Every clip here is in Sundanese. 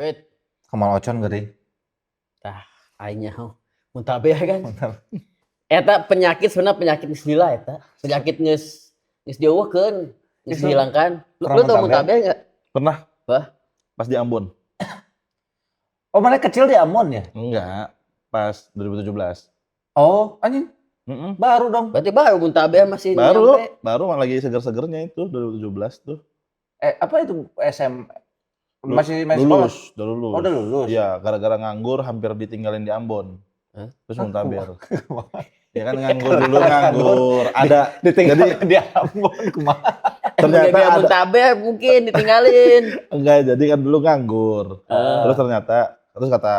Wait, Kamal Ocon geuring. Tah, aing nyaho. Muntaber kan. Eta penyakit, sebenarnya penyakit geus lila eta. Penyakit geus geus dieuweuhkeun, geus Itu dihilangkan. Lu, kurang lu tau muntaber? muntaber enggak? Pernah. Wah. Pas di Ambon. Oh, mana kecil di Ambon ya? Enggak, pas 2017. Oh, anjing, baru dong. Berarti baru muntaber masih Baru, nyampe. Baru lagi seger-segernya itu 2017 tuh. Eh, apa itu SM masih masih sekolah? Lulus, udah lulus. Oh, udah lulus. Iya, gara-gara nganggur hampir ditinggalin di Ambon. Hah? Terus muntaber. Ya kan nganggur dulu, nganggur. Ada Ditinggal Jadi- di Ambon kumaha? Ternyata Ternyata ada muntaber mungkin ditinggalin. Enggak, jadi kan dulu nganggur. Ah. Terus ternyata terus kata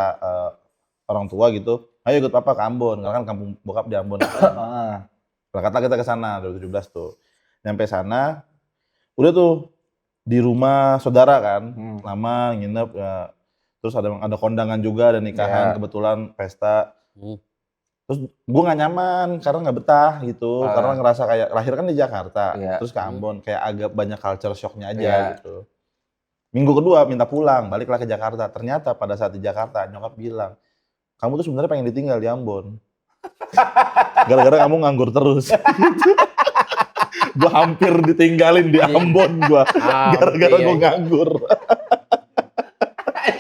orang tua gitu, "Ayo ikut papa ke Ambon," karena kan kampung bokap di Ambon. Heeh. Berangkatlah kita ke sana 2017 tuh. Nyampe sana, udah tuh di rumah saudara kan, lama nginep ya. Terus ada kondangan juga, ada nikahan, kebetulan pesta. Terus gua nggak nyaman karena nggak betah gitu, karena ngerasa kayak lahir kan di Jakarta, terus ke Ambon kayak agak banyak culture shocknya aja gitu. Minggu kedua minta pulang, baliklah ke Jakarta. Ternyata pada saat di Jakarta nyokap bilang, "Kamu tuh sebenarnya pengen ditinggal di Ambon. Gara-gara kamu nganggur terus." Gua hampir ditinggalin di Ambon gua. Gara-gara gua nganggur.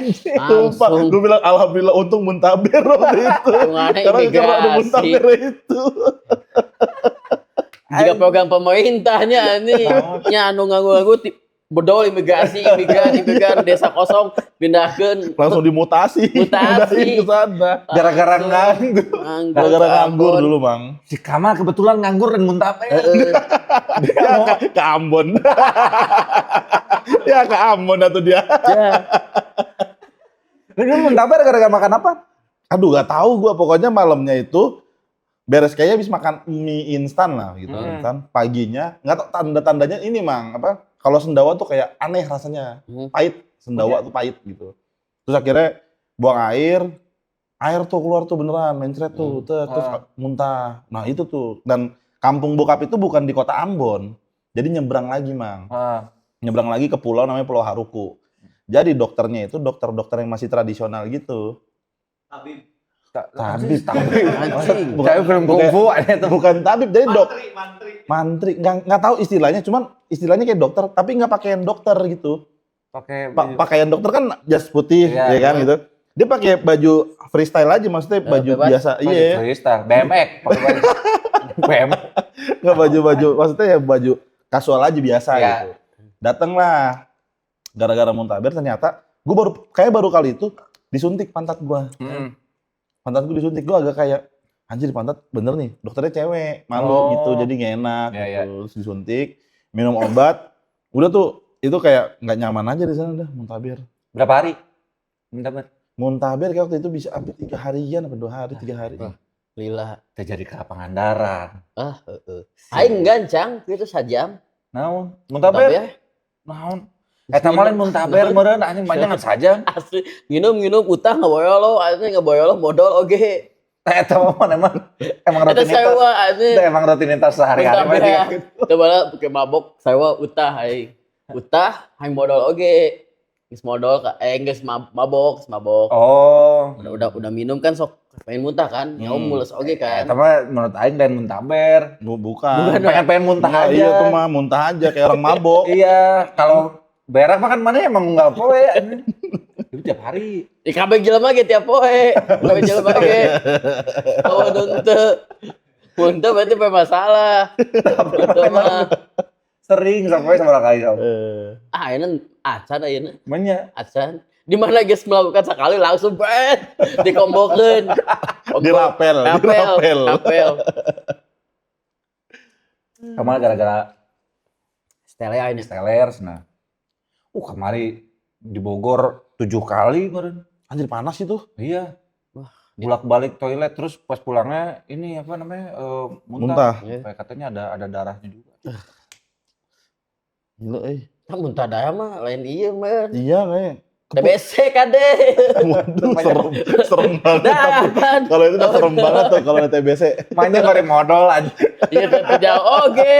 Sumpah, Langsung. gue bilang alhamdulillah untung muntaber waktu itu. Hitungannya Karena ada imigrasi. muntaber itu. Jika program pemerintahnya ini nya anu nganggur-nganggur bedol imigrasi, imigran, imigran, desa kosong pindahkeun. Langsung dimutasi. Mutasi. Pindahin ke sana. Gara-gara nganggur. Nganggur. Gara-gara nganggur Ambon. dulu, Bang. Si Kamal kebetulan nganggur dan muntaber. Ya, ke Ambon. Ya ke Ambon atau dia. Ya. Lu dulu muntaber gara-gara makan apa? Aduh, gak tahu gua, pokoknya malamnya itu beres kayaknya habis makan mie instan lah gitu, instan. Paginya nggak tahu tanda-tandanya ini, Mang, apa? Kalau sendawa tuh kayak aneh rasanya. Pahit, sendawa tuh pahit gitu. Terus akhirnya buang air, air tuh keluar tuh beneran, mencret tuh, terus muntah. Nah, itu tuh. Dan kampung bokap itu bukan di kota Ambon. Jadi nyebrang lagi, Mang. Nyebrang lagi ke pulau namanya Pulau Haruku. Jadi dokternya itu dokter-dokter yang masih tradisional gitu. Tabib. Tabib. Tabib. Anjing. Bukan, Kayak film bukan, kungfu ada itu. Bukan tabib, jadi dok. Mantri, mantri. Nggak tahu istilahnya, cuman istilahnya kayak dokter, tapi nggak pakaian dokter gitu. Pakai Pakaian dokter kan jas putih, ya kan gitu. Dia pakai baju freestyle aja, maksudnya Ya, baju bebas. biasa, baju iya. freestyle, BMX, pakai baju BMX. Nggak baju-baju, maksudnya ya baju kasual aja biasa gitu. Datanglah, gara-gara muntaber ternyata, gue baru kayak baru kali itu disuntik pantat gue. Pantat gue disuntik, gue agak kayak anjir pantat bener nih, dokternya cewek, malu gitu, jadi nggak enak gitu. Terus disuntik, minum obat, udah tuh itu kayak nggak nyaman aja di sana dah muntaber. Berapa hari? Muntaber. Muntaber kayak waktu itu bisa hampir 3 harian apa 2 hari, 3 hari. Wah, lila. Terjadi ke Pangandaran. Ah, heeh. Aing gancang gitu sajam. Naon? Muntaber? Muntaber. Naon? Eta mah lain muntaber meureun anjing banyak ngan saja. Asli nginum-nginum utah ngaboyolo, asli ngaboyolo modal oge. Eta mah emang emang Eta rutinitas. sewa asli. Eta emang rutinitas sehari-hari mah Muntaber. gitu. Coba lah pakai mabok sewa utah aing. Utah aing modal oge. Geus modal geus mabok, geus mabok. Oh. Udah minum kan sok pengen muntah kan. Ya mules oge kan. Eta mah menurut aing lain muntaber. Bukan. Bukan. Pengen-pengen muntah Nggak, aja. iya tuh mah muntah aja kayak orang mabok. Iya, kalau berak mah kan mana emang unggal poe. Itu tiap hari. Di kabeh jelema ge tiap poe. Kabeh jelema ge. Oh, henteu. Muntah berarti bermasalah. Muntah mah. Sering sampai sama kali sama. Ah, ayeuna acan ayeuna. Menya. Acan. Di mana geus melakukan sekali langsung bet dikombokeun. Dirapel, Rapel, dirapel. rapel. Kemarin gara-gara Stele ayeuna. Steller nah. Kemari di Bogor 7 kali kemarin. Anjir panas itu. Iya. Wah. Bolak-balik toilet terus pas pulangnya ini apa namanya muntah. Muntah. Iya. Kayak katanya ada darahnya juga. Gila eh. Kan muntah darah mah lain ieu mah. Iya kayak. TBC kade. Waduh, serem, serem banget. Dah kan. Kalau itu udah serem banget tuh kalau ada TBC. Mainnya bari modal aja. Iya teu jauh oge.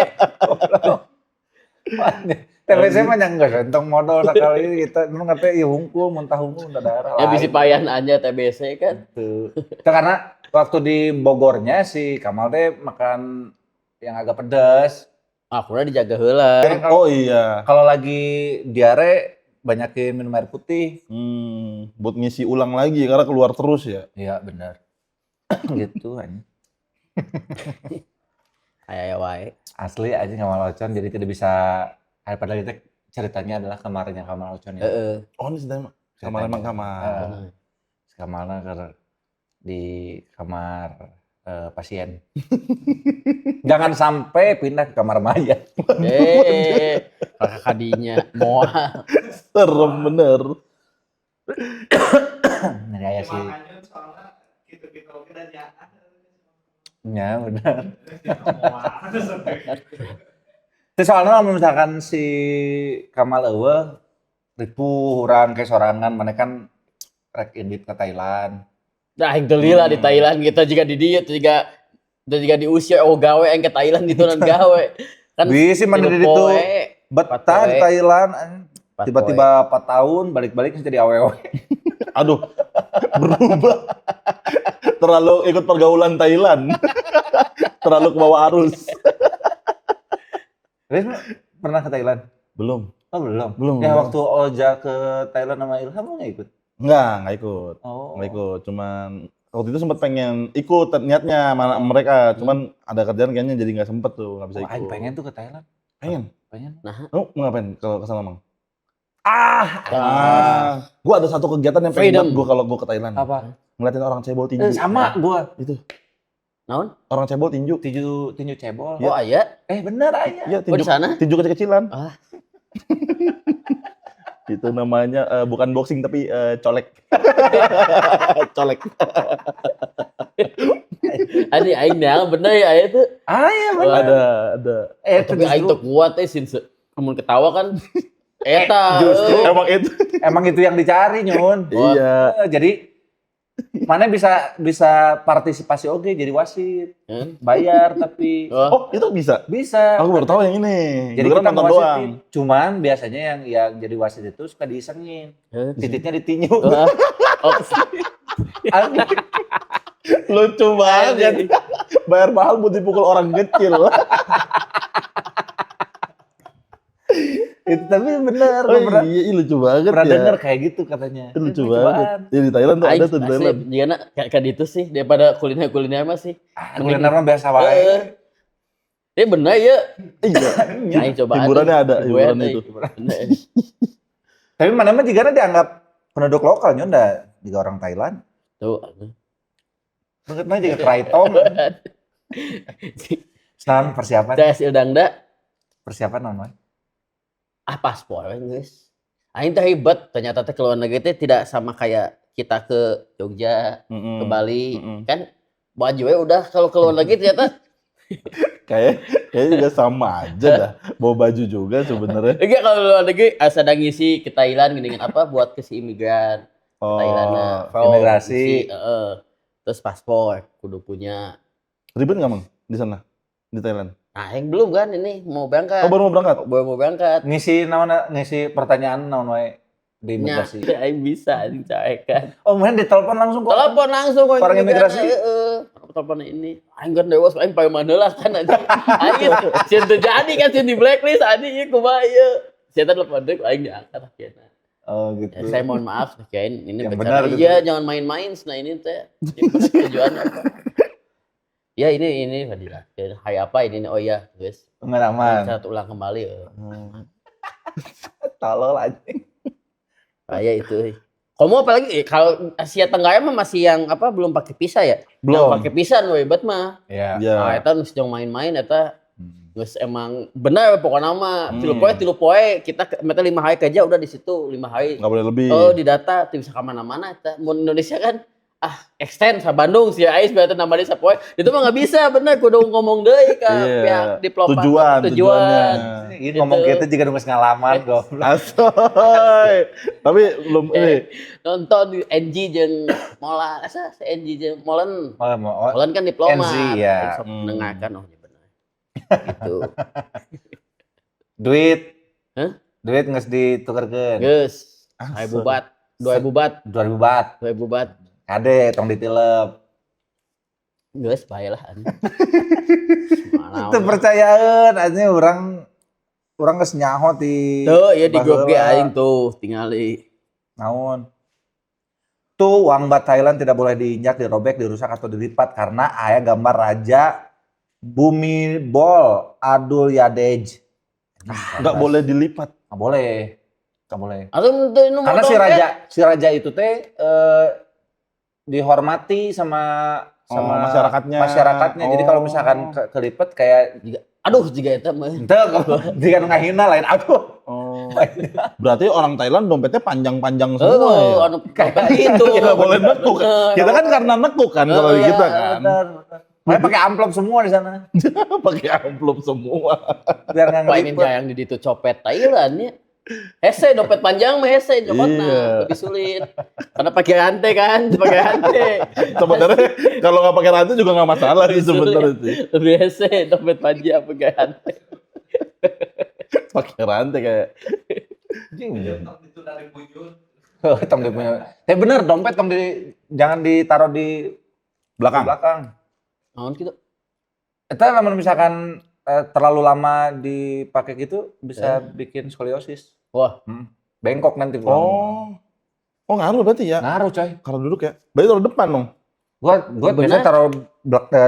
TBC mah nya geus entong modal sakali kita nu ngerti ieu hungkul muntah hungkul muntah darah. Ya bisi payan aja TBC kan. Gitu. Itu karena waktu di Bogornya si Kamal teh makan yang agak pedas. Aku udah dijaga heula. Oh iya. Kalau lagi diare banyakin minum air putih. Buat ngisi ulang lagi karena keluar terus ya. Iya benar. Gitu aja. Aya wae. Asli aja Kamal Ocon jadi tidak bisa, padahal itu ceritanya adalah kamarnya Kamal Ocon ya. Heeh. Oh, ini sedang kamar, emang kamar. Eh, kamarnya di kamar pasien. Jangan sampai pindah ke kamar mayat. Eh, kakak kadinya moal. Serem bener. Ini aya sih. Makanya soalnya gitu-gitu oke dan ya. Ya benar. Terus soalnya kalau misalkan si Kamal euweuh ripuh urang kayak sorangan, mana kan rek indit ke Thailand. Nah, aing teu lila di Thailand kita jika di dieu jika dan jika diusir, oh gawe aing ke Thailand itu nan gawe. Kan Bisi mana di tilu ditu poe, betah di poe. Thailand, 4 tiba-tiba 4 tahun balik-balik jadi awewe. Aduh, berubah. Terlalu ikut pergaulan Thailand. Terlalu kebawa arus. Terus pernah ke Thailand? Belum. Oh belum. Belum. Ya waktu Oja ke Thailand sama Ilham lu nggak ikut? Enggak ikut. Oh. Nggak ikut. Cuman waktu itu sempat pengen ikut niatnya sama mereka. Cuman ada kerjaan kayaknya jadi nggak sempet tuh, nggak bisa Oh, ikut. aing pengen tuh ke Thailand. Pengen. Pengen. Nah, Lu mau ngapain kalau ke sana, Mang? Ah, Ah, gua ada satu kegiatan yang pengen Freedom. banget gua kalau gua ke Thailand. Apa? Ngeliatin orang cebol tinju. Sama gua. Itu. Naon? Orang cebol tinju. Tinju tinju cebol. Oh, aya. Eh bener aya. Iya, Oh, tinju di sana? tinju kecil-kecilan. Ah. Itu namanya bukan boxing tapi colek. Colek. Ani aing neang bener ya aya tuh. Ah iya bener. Ada, ada. Eh, Tapi aing tuh kuat sin mun ketawa kan eta. Justru. euy. Emang itu. Emang itu yang dicari, Nyun. Iya. Jadi mana bisa bisa partisipasi oke jadi wasit. Bayar tapi Oh, Oh, itu bisa. Bisa. Aku baru tahu yang ini. Jadi Gua kira kita nonton ngewasitin. doang. Cuman biasanya yang jadi wasit itu suka diisengin. Hah? Titiknya ditinju. Wah. Oh, Lucu banget. Bayar mahal buat dipukul orang kecil. Itu tapi bener, Oh, gua pernah, iya, ih, lucu banget pernah ya. denger kayak gitu katanya. Itu lucu Eh, banget. cobaan. Ya, di Thailand tuh aing ada tuh di asli Thailand. jigana kayak itu sih daripada kuliner-kuliner mah sih. Ah, kuliner mah biasa wae. Heeh. Eh bener ya. Iya. Aing cobaan. Hiburannya ada, hiburan euy. itu. Bener. Tapi mana mah jigana dianggap penduduk lokal nyunda juga orang Thailand. Tuh. Banget mah juga kraitong. Senang persiapan. Tes Ildangda Persiapan naon wae? Ah, paspor we geus. Aing teh hebat, ternyata teh ke luar negeri teh tidak sama kayak kita ke Jogja, ke Bali, kan baju we udah kalau ke luar negeri ternyata Kayaknya juga sama aja dah. Bawa baju juga sebenarnya. Enggak, kalau luar negeri asa ada ngisi ke Thailand gini apa buat ke si imigran ke Thailand nah, Oh, imigrasi. ngisi, heeh. Terus paspor kudu punya. Ribet nggak, Mang? Di sana? Di Thailand? Nah, yang belum kan ini mau berangkat. Oh, baru mau berangkat? Baru mau berangkat. Ngisi naon, ngisi pertanyaan naon wae di Nya, imigrasi. aing bisa anjing caekan. Oh, mana ditelepon langsung kok. Telepon langsung kok Orang imigrasi. Heeh. Telepon ini. Aing kan dewas aing paling mana lah kan anjing. Aing sieun teu jadi kan sieun di blacklist anjing ieu kumaha ieu. Sia telepon deui ku aing diangkat akhirnya. Oh, gitu. Ya, saya mohon maaf kirain ini Yang bencana. benar gitu. Iya, jangan main-main nah ini teh. Ini tujuan apa? Ya ini Fadila. Hari apa ini? Oh iya, guys. Pengalaman. Satu ulang kembali ya. Tolol anjing. Kayak itu. Komo apalagi kalau Asia Tenggara mah masih yang apa belum pakai visa ya? Belum. Yang pakai visa nu hebat mah. Iya. Iya. Nah, eta geus jong main-main eta geus emang bener pokoknya mah 3 poe 3 poe kita meta 5 hari kerja udah di situ 5 hari. Nggak boleh lebih. Oh, di data teu bisa kemana-mana eta. Mun Indonesia kan ah extend sa Bandung sih ais berarti nambah deui sapoe. Itu mah nggak bisa bener kudu ngomong deui ke Iya. pihak diplomat. Tujuan, tujuan. tujuannya. Ini ngomong Gitu. gitu juga nunggu ngalaman goblok. Asoy. Tapi belum ini. Nonton di NG jeung Mola, asa si NG jeung Molen. Oh, mau Molen kan diplomat. NZ, ya. Sok mendengarkan oh iya bener. Gitu. Duit. Hah? Duit geus ditukerkeun. Geus. 1000 baht, 2000 baht, 2000 baht. 2000 baht. Kade tong ditilep. Geus bae lah anjing. Itu percayaan anjing urang geus nyaho ti Tuh, ya di grup ge baheula. aing tuh tingali. Naon? Tuh uang baht Thailand tidak boleh diinjak, dirobek, dirusak atau dilipat karena aya gambar Raja Bhumibol Adulyadej. Nggak boleh dilipat. Nggak boleh. Nggak boleh. Atau teu nu Karena si dompet. raja itu teh dihormati sama Oh, sama masyarakatnya. Masyarakatnya. Jadi kalau Oh. misalkan kelipet kayak Aduh, jiga eta mah. ente jika nu ngahina lain aduh. Oh. Berarti orang Thailand dompetnya panjang-panjang semua Oh, ya? anu dompet itu. Nggak boleh nekuk. Bener. Kita kan karena nekuk kan kalau Iya, kita kan. Bener. Makanya pakai amplop semua di sana Pakai amplop semua. biar nggak Wah, ini ngelipet. yang di ditu copet Thailand ya. Hese dompet panjang mah hese copotna Iya. lebih sulit. Karena pakai rantai kan, pakai rantai. Sebenarnya kalau nggak pakai rantai juga nggak masalah sih sebenarnya sih. Lebih hese dompet panjang pakai rantai. Pakai rantai kayak Tong itu dari bujur. Tong di punya. Tapi bener dompet tong di jangan ditaruh di belakang. belakang. Naon kitu? Eta lamun misalkan terlalu lama dipakai gitu bisa bikin skoliosis. Wah, Bengkok nanti pulang. Oh. Oh ngaruh berarti ya. Ngaruh coy. Kalau duduk ya. Berarti taruh depan dong. Gua Bener. biasanya taruh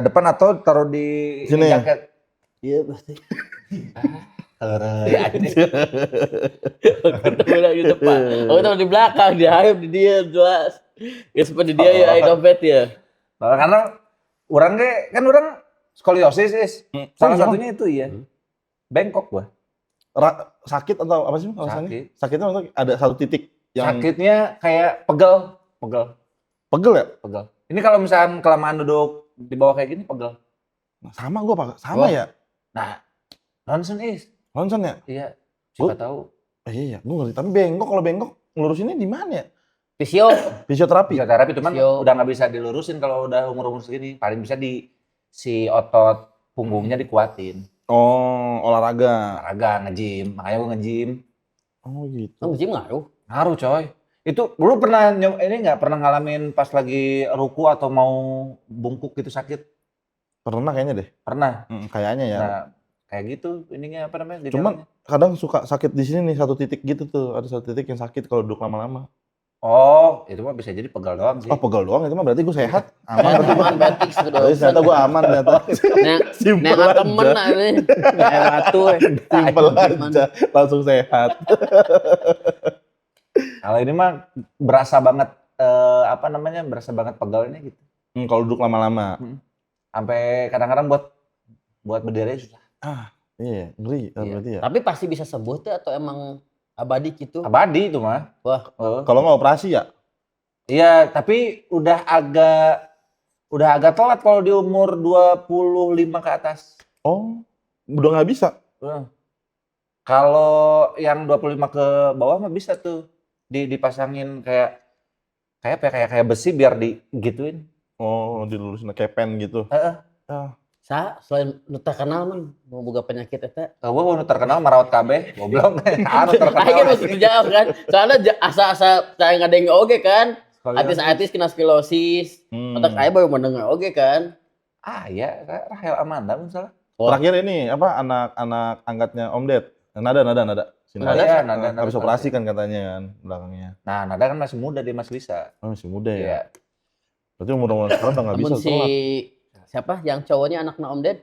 depan atau taruh di Sini. jaket. iya pasti. Ya, anjing. Aku di depan. Aku taruh di belakang, di hareup di dia jelas. Ya seperti dia ya aing dompet ya. Nah, karena orang ge kan orang skoliosis is. Salah Oh, iya. satunya itu iya. Bengkok gua. Sakit atau apa sih rasanya? Sakit. Sakitnya maksudnya ada satu titik yang Sakitnya kayak pegel, pegel, pegel ya? pegel. Ini kalau misalkan kelamaan duduk di bawah kayak gini pegel. Nah, sama gua Pak. Sama Wah. ya? Nah, ronsen is. Ronsen ya? Iya. Gua- Siapa tahu. Oh, iya, gua ngerti. Tapi bengkok kalau bengkok ngelurusinnya di mana ya? Fisio. Fisioterapi. Fisioterapi cuman Fisio. udah nggak bisa dilurusin kalau udah umur-umur segini. Paling bisa di si otot punggungnya dikuatin. Oh, olahraga. Olahraga, nge-gym. Makanya gua nge-gym. Oh gitu. Oh, gym ngaruh. Ngaruh coy. Itu lu pernah ini nggak pernah ngalamin pas lagi ruku atau mau bungkuk gitu sakit? Pernah kayaknya deh. Pernah. Kayaknya ya. Nah, kayak gitu ininya apa namanya? Cuman gejalanya. kadang suka sakit di sini nih satu titik gitu tuh. Ada satu titik yang sakit kalau duduk lama-lama. Oh, itu mah bisa jadi pegal doang sih. Oh, pegal doang itu mah berarti gue sehat. Aman berarti. Aman berarti sudah. Berarti ternyata gue aman ternyata. Neng Simpel neng temen aja. ini. Kayak batu. Simpel aja. Langsung sehat. Kalau ini mah berasa banget apa namanya? Berasa banget pegalnya gitu. Kalau duduk lama-lama. Sampai kadang-kadang buat berdiri susah. Iya, ngeri Iya. berarti ya. Tapi pasti bisa sembuh tuh atau emang abadi gitu? Abadi itu mah. Wah. Oh. Kalau nggak operasi ya? Iya, tapi udah agak telat kalau di umur 25 ke atas. Oh, udah nggak bisa. Kalau yang 25 ke bawah mah bisa tuh dipasangin kayak kayak apa ya, kayak besi biar digituin. Oh, dilurusin kayak pen gitu. Heeh. Ah. Sa, selain nu terkenal man, mau boga penyakit eta. Gua nu terkenal marawat kabeh, goblok. Ah, nu terkenal. Aing kan masih jauh kan. Soalnya asa-asa saya ngadenge oge kan. Artis-artis kena sklerosis. Otak aing baru mendengar oge kan. Ah, iya, Rahel Amanda misalnya. Wah. Terakhir ini apa anak-anak angkatnya Om Ded. Nada. Si Nada? Iya, Nada, Nada. Habis operasi kan katanya kan belakangnya. Nah, Nada kan masih muda, dia masih bisa. Oh, masih muda ya. Iya. Berarti umur-umur sekarang udah nggak bisa Namun si telat. siapa yang cowoknya anaknya Om Ded?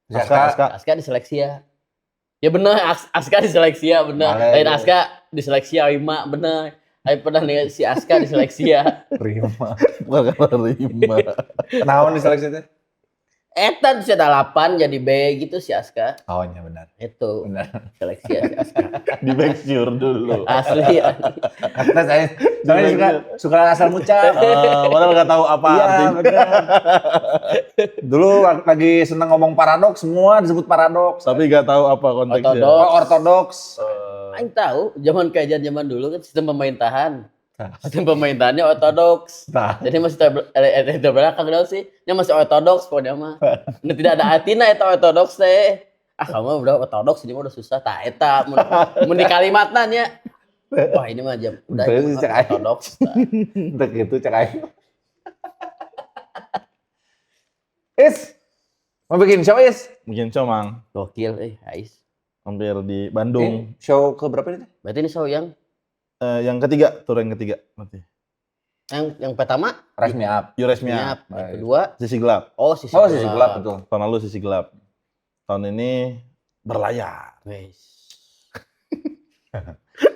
Aska, Aska. Aska diseleksi ya. Ya bener, Aska diseleksi ya bener. Boleh, Lain iya. Aska diseleksi ya Rima bener. Aing pernah nih si Aska diseleksi ya. Rima. Bukan karena Rima. Naon diseleksi teh? Eta bisa 8 jadi B gitu si Aska. Oh, iya benar. Itu Benar. seleksi ya si Aska. Di make sure dulu. Asli. Karena saya soalnya suka asal ngucap. Padahal nggak tahu apa Iya, artinya. benar. Dulu lagi seneng ngomong paradoks, semua disebut paradoks. Tapi nggak tahu apa konteksnya. Ortodoks. Oh, ortodoks. Aing tahu zaman kajian zaman dulu kan sistem pemerintahan. Sistem pemerintahannya ortodoks. Nah, Jadi masih terbelakang dong sih. Nya masih ortodoks pokoknya mah. Ini tidak ada artinya itu ortodoks teh. Ah, kamu udah ortodoks ini mah udah susah. Tah eta mun di kalimatna nya. Wah, ini mah jam udah Terus ini mah cek aing. ortodoks. Tah. Untuk gitu cek aing. Is, mau bikin show Is? Bikin show, Mang. Gokil Ais. Hampir di Bandung. Ini show ke berapa ini? Berarti ini show yang Yang ketiga, tur yang ketiga berarti. yang pertama Raise Me Up. You Raise Me Up. Up. Yang kedua, Sisi Gelap. oh sisi Oh, Sisi Gelap betul. Tahun lalu Sisi Gelap. Tahun ini Berlayar. Wes.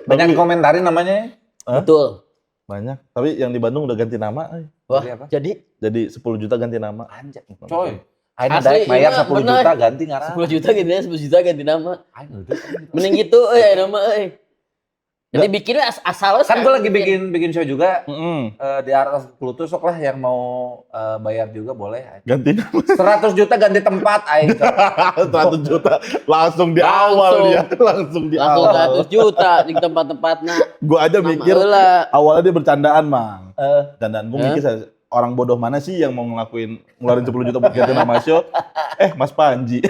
Banyak komentarin namanya. Hah? Betul. Banyak. Tapi yang di Bandung udah ganti nama. Wah, Jadi apa? jadi Jadi 10 juta ganti nama. Anjay, coy. Aing Asli, daek bayar iya, 10 bener. juta ganti ngaran. 10 juta ganti nama, 10 juta ganti nama. Aing udah. Mending gitu nama euy. Jadi bikinnya asal Kan gue lagi bikin show juga di atas 10 tuh sok lah yang mau bayar juga boleh. Ganti nama 100 juta ganti tempat aing. 100 juta langsung di awal Langsung. dia, langsung di langsung awal. 100 juta di tempat-tempatna. Gua aja Nama mikir heula. awalnya dia bercandaan, Mang. Bercandaan gua Hah? mikir saya, orang bodoh mana sih yang mau ngelakuin ngeluarin 10 juta buat ganti nama show? Mas Panji.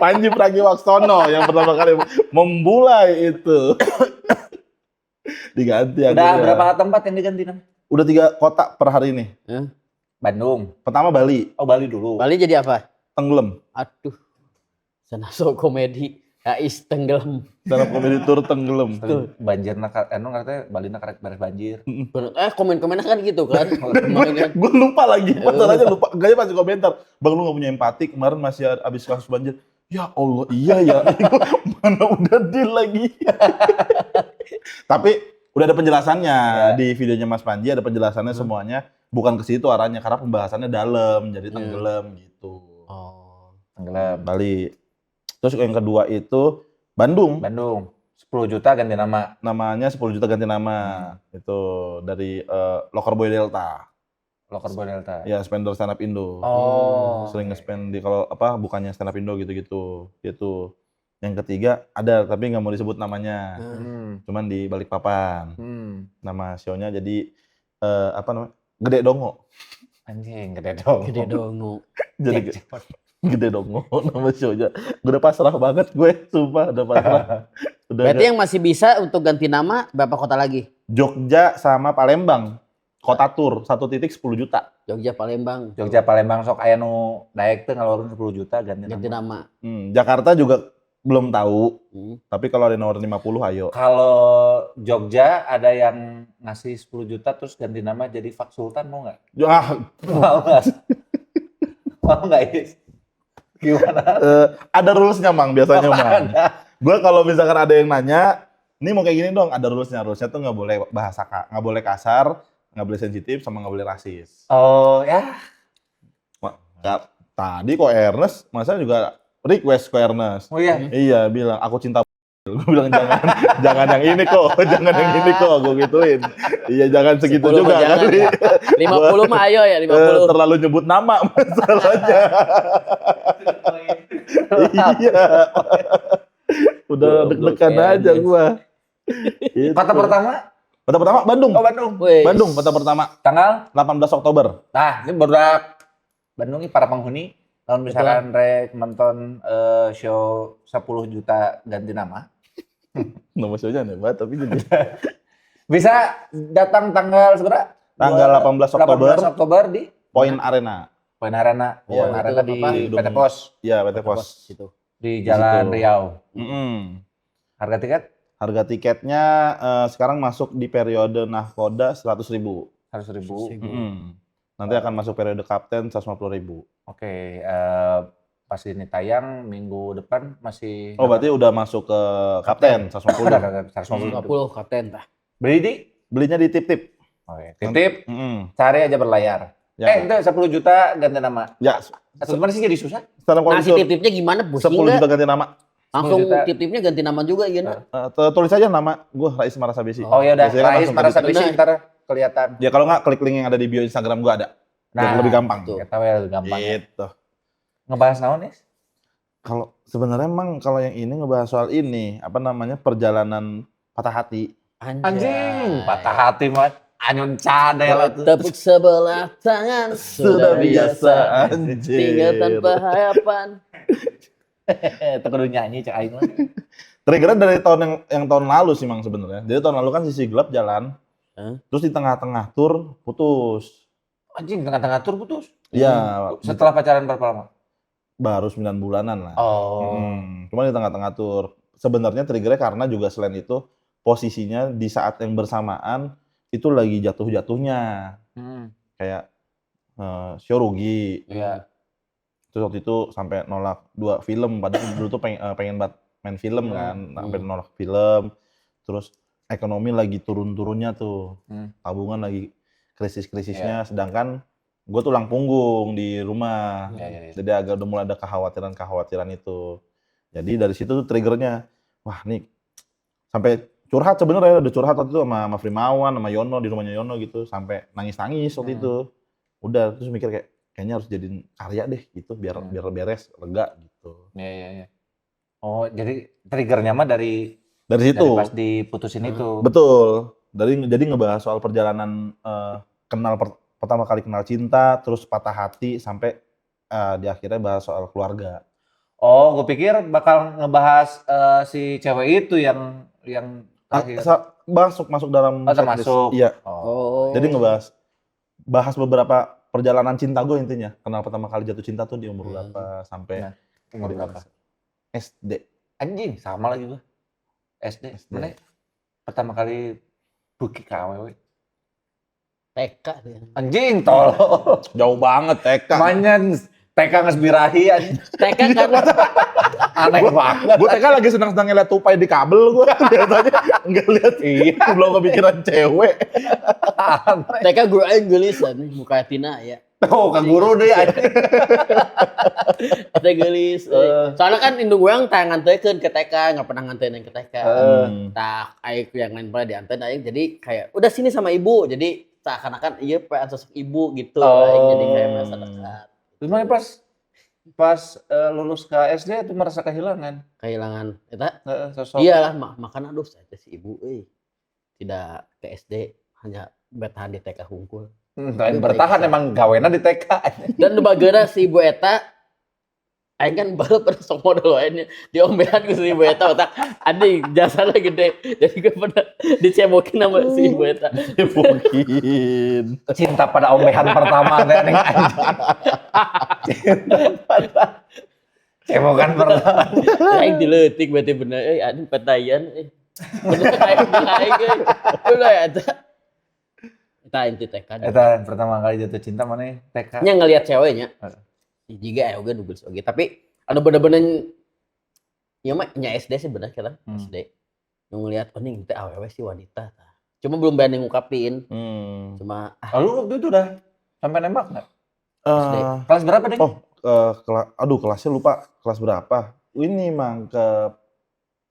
Panji Pragiwaksono yang pertama kali memulai itu. Diganti Udah akhirnya. berapa tempat yang diganti nama? Udah 3 kota per hari ini. Hah? Bandung. Pertama Bali, Oh, Bali dulu. Bali jadi apa? tenggelam. Aduh. Sana show komedi. Ais tenggelam. Stand up comedy tour tenggelam. Banjir nak anu katanya Bali nak karek beres banjir. Bener. Komen-komennya kan gitu kan. Komen kan. Gue lupa lagi, masalahnya lupa. Gak pasti komentar. Bang lu gak punya empati, kemarin masih abis kasus banjir. Ya Allah, iya ya. Mana udah deal lagi. Tapi udah ada penjelasannya. Ya. Di videonya Mas Panji ada penjelasannya semuanya. Bukan ke situ arahnya, karena pembahasannya dalam, jadi tenggelam gitu. Oh. Tenggelam. Bali. Terus yang kedua itu Bandung. Bandung. 10 juta ganti nama. Namanya 10 juta ganti nama. Itu dari Locker Boy Delta. Locker Boy Delta. Ya, spender stand up Indo. Oh. Sering nge-spend di kalau apa bukannya stand up Indo gitu-gitu. Gitu. Yang ketiga ada tapi nggak mau disebut namanya. Cuman di Balikpapan. Nama show-nya jadi apa namanya? Gede Dongo. Anjing, gede dong. Gede dongo. Jadi Gede Dongo nama show-nya. Gue udah pasrah banget gue, sumpah udah pasrah. Udah Berarti yang masih bisa untuk ganti nama berapa kota lagi? Jogja sama Palembang. Kota tur, 1 titik 10 juta. Jogja, Palembang. Jogja Palembang sok aya nu daek teh ngaluarin 10 juta ganti Ganti nama. nama. Jakarta juga belum tahu, tapi kalau ada nomor 50 ayo. Kalau Jogja ada yang ngasih 10 juta terus ganti nama jadi Fak Sultan mau nggak? Ah, Mau nggak? Mau nggak Is? Gimana? Ada rules-nya Mang biasanya Mang. Gue kalau misalkan ada yang nanya, ini mau kayak gini dong, ada rules-nya. Rules-nya tuh nggak boleh bahasa, nggak boleh kasar, nggak boleh sensitif, sama nggak boleh rasis. Oh ya. Tadi kok Ernest, masa juga request ke Ernest. Oh iya. Iya bilang aku cinta. Gue bilang jangan, jangan yang ini kok, jangan yang ini kok, gue gituin. Iya jangan segitu 10 juga jangan, kali. ya. 50 mah ayo ya, 50. Terlalu nyebut nama masalahnya. Iya. Udah deg-degan aja gua. Gitu. Kota pertama? Kota pertama Bandung. Oh Bandung. Wih. Bandung kota pertama. Tanggal? 18 Oktober. Nah, ini baru Bandung ini para penghuni. Tahun misalkan rek nonton show 10 juta ganti nama. Nama show-nya aneh banget tapi jadi. Bisa datang tanggal seberapa? Tanggal 18 Oktober. 18 Oktober di Point Arena. Point Arena. Iya, Point Arena di apa? PT Pos. Iya, PT Pos. Situ. Di Jalan Di situ. Riau. Harga tiket? Harga tiketnya sekarang masuk di periode nahkoda 100.000. 100.000. Nanti akan masuk periode kapten 150.000. Oke, pas ini tayang minggu depan masih. Oh, berarti udah masuk ke kapten 150. Udah, 150. 150 kapten tah. Beli di? Belinya di tip-tip. Oke, tip-tip. Cari aja berlayar. Ya. Itu 10 juta ganti nama. Ya. Sebenarnya sih jadi susah. Nah, si tip-tipnya gimana? Pusing 10 juta ganti nama. Langsung tip-tipnya ganti nama juga gimana? Tulis aja nama gue Rais Marasabessy. Oh ya udah, Rais Marasabessy ntar kelihatan. Ya kalau nggak klik link yang ada di bio Instagram gue ada. Nah, lebih gampang. Kita lebih gampang. Gitu. Ngebahas naon, Is? Kalau sebenarnya emang kalau yang ini ngebahas soal ini, apa namanya? Perjalanan patah hati. Anjing, patah hati, Mas. Anyon cadel tuh. Tepuk sebelah tangan Sudah biasa anjir. Tinggal tanpa harapan. Itu kudu nyanyi cek aing mah. Triggernya dari tahun yang tahun lalu sih Mang sebenarnya. Jadi tahun lalu kan Sisi Gelap jalan. Hah? Terus di tengah-tengah tur putus. Anjing tengah-tengah tur putus. Iya, Setelah pacaran berapa lama? baru 9 bulanan lah. Oh. Cuma di tengah-tengah tur. Sebenarnya triggernya karena juga selain itu posisinya di saat yang bersamaan itu lagi jatuh-jatuhnya. Kayak show rugi. Iya. Terus waktu itu sampai nolak 2 film, padahal dulu tuh pengen banget main film kan, sampai nolak film. Terus ekonomi lagi turun-turunnya tuh. Tabungan lagi krisis-krisisnya, sedangkan gue tulang punggung di rumah. Ya. Jadi agak udah mulai ada kekhawatiran-kekhawatiran itu. Jadi dari situ tuh triggernya, wah nih sampai curhat sebenarnya, udah curhat waktu itu sama Frimawan, sama Yono, di rumahnya Yono gitu, sampai nangis-nangis waktu itu. Udah terus mikir kayak kayaknya harus jadiin karya deh gitu biar biar beres, lega gitu. Iya. Oh, jadi triggernya mah dari situ. Dari pas diputusin itu. Betul. Jadi ngebahas soal perjalanan kenal pertama kali kenal cinta, terus patah hati sampai di akhirnya bahas soal keluarga. Oh, gue pikir bakal ngebahas si cewek itu yang terakhir. Masuk dalam Oh, termasuk. Iya. Oh. Jadi ngebahas beberapa perjalanan cinta gue intinya. Kenal pertama kali jatuh cinta tuh di umur berapa sampai umur berapa? SD. Anjing, sama lagi gue. SD. Mana? Pertama kali buki KW. TK dia. Anjing, tolol. Jauh banget TK. Manyan TK geus birahi anjing. TK kan aneh banget. Gue TK lagi senang-senang ngeliat tupai di kabel gue. Biasanya enggak lihat. Iya. Belum kepikiran cewek. TK guru aing geulis anjing muka Tina ya. Oh, ke guru deh anjing. Teh geulis. Soalnya kan indung urang teh ngantekeun ke TK, enggak pernah nganteun ke TK. Tah aing yang lain pada dianteun aing jadi kayak udah sini sama ibu. Jadi seakan-akan iya pengen sosok ibu gitu. Aing jadi kayak merasa dekat. Gimana pas lulus ke SD itu merasa kehilangan? Kehilangan eta? Sosok. Iyalah makan aduh saya teh si ibu euy. Tidak ke SD, hanya bertahan di TK hungkul. Lain bertahan emang gawena di TK. Dan nu bageuna si ibu eta aing kan baru pernah sok modal wae nya diombean ku si ibu eta otak anjing jasana gede. Jadi gue pernah dicebokin sama si ibu eta. Dicebokin. Cinta pada ombehan pertama teh anjing. Cinta pada cebokan pertama. Aing dileutik berarti bener euy anjing petayan euy. Bener aing euy. Ulah eta. Eta inti TK. Eta pertama kali jatuh cinta mana TK? Nya ngelihat ceweknya. Jika oge nu geus oge, tapi anu bener-bener ieu mah nya SD sih bener kita, SD. Nu ngelihat oh nih teh awewe sih wanita tah. Cuma belum berani ngungkapin. Cuma Lalu waktu itu udah sampai nembak enggak? SD. Kelas berapa deh? Oh, aduh kelasnya lupa kelas berapa. Ini mang ke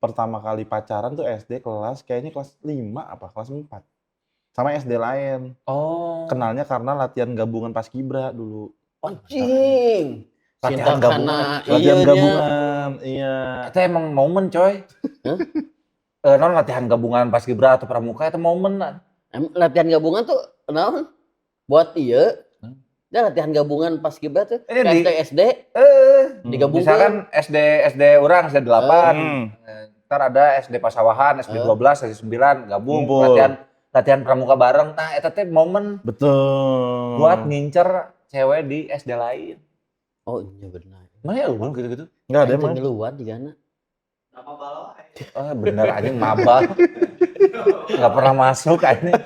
pertama kali pacaran tuh SD kelas kayaknya kelas 5 apa kelas 4. Sama SD lain. Oh. Kenalnya karena latihan gabungan Paskibra dulu. Anjing. Latihan gabungan. Latihan gabungan, iya. Itu emang momen, coy. Hah? Non latihan gabungan Paskibra atau Pramuka itu momen. Latihan gabungan tuh naon? Buat iya. Ya latihan gabungan Paskibra tuh ini SD SD. Digabungkan. Misalkan SD urang SD 8. Ntar ada SD Pasawahan, SD 12, SD 9 gabung. Ngumpul. Latihan Pramuka bareng. Nah, eta teh momen. Betul. Buat ngincer cewek di SD lain. Oh iya benar. Mana ya lu gitu-gitu? Enggak ada emang. Ngeluar di sana. Nama balo. Oh bener anjing maba. Enggak pernah masuk anjing.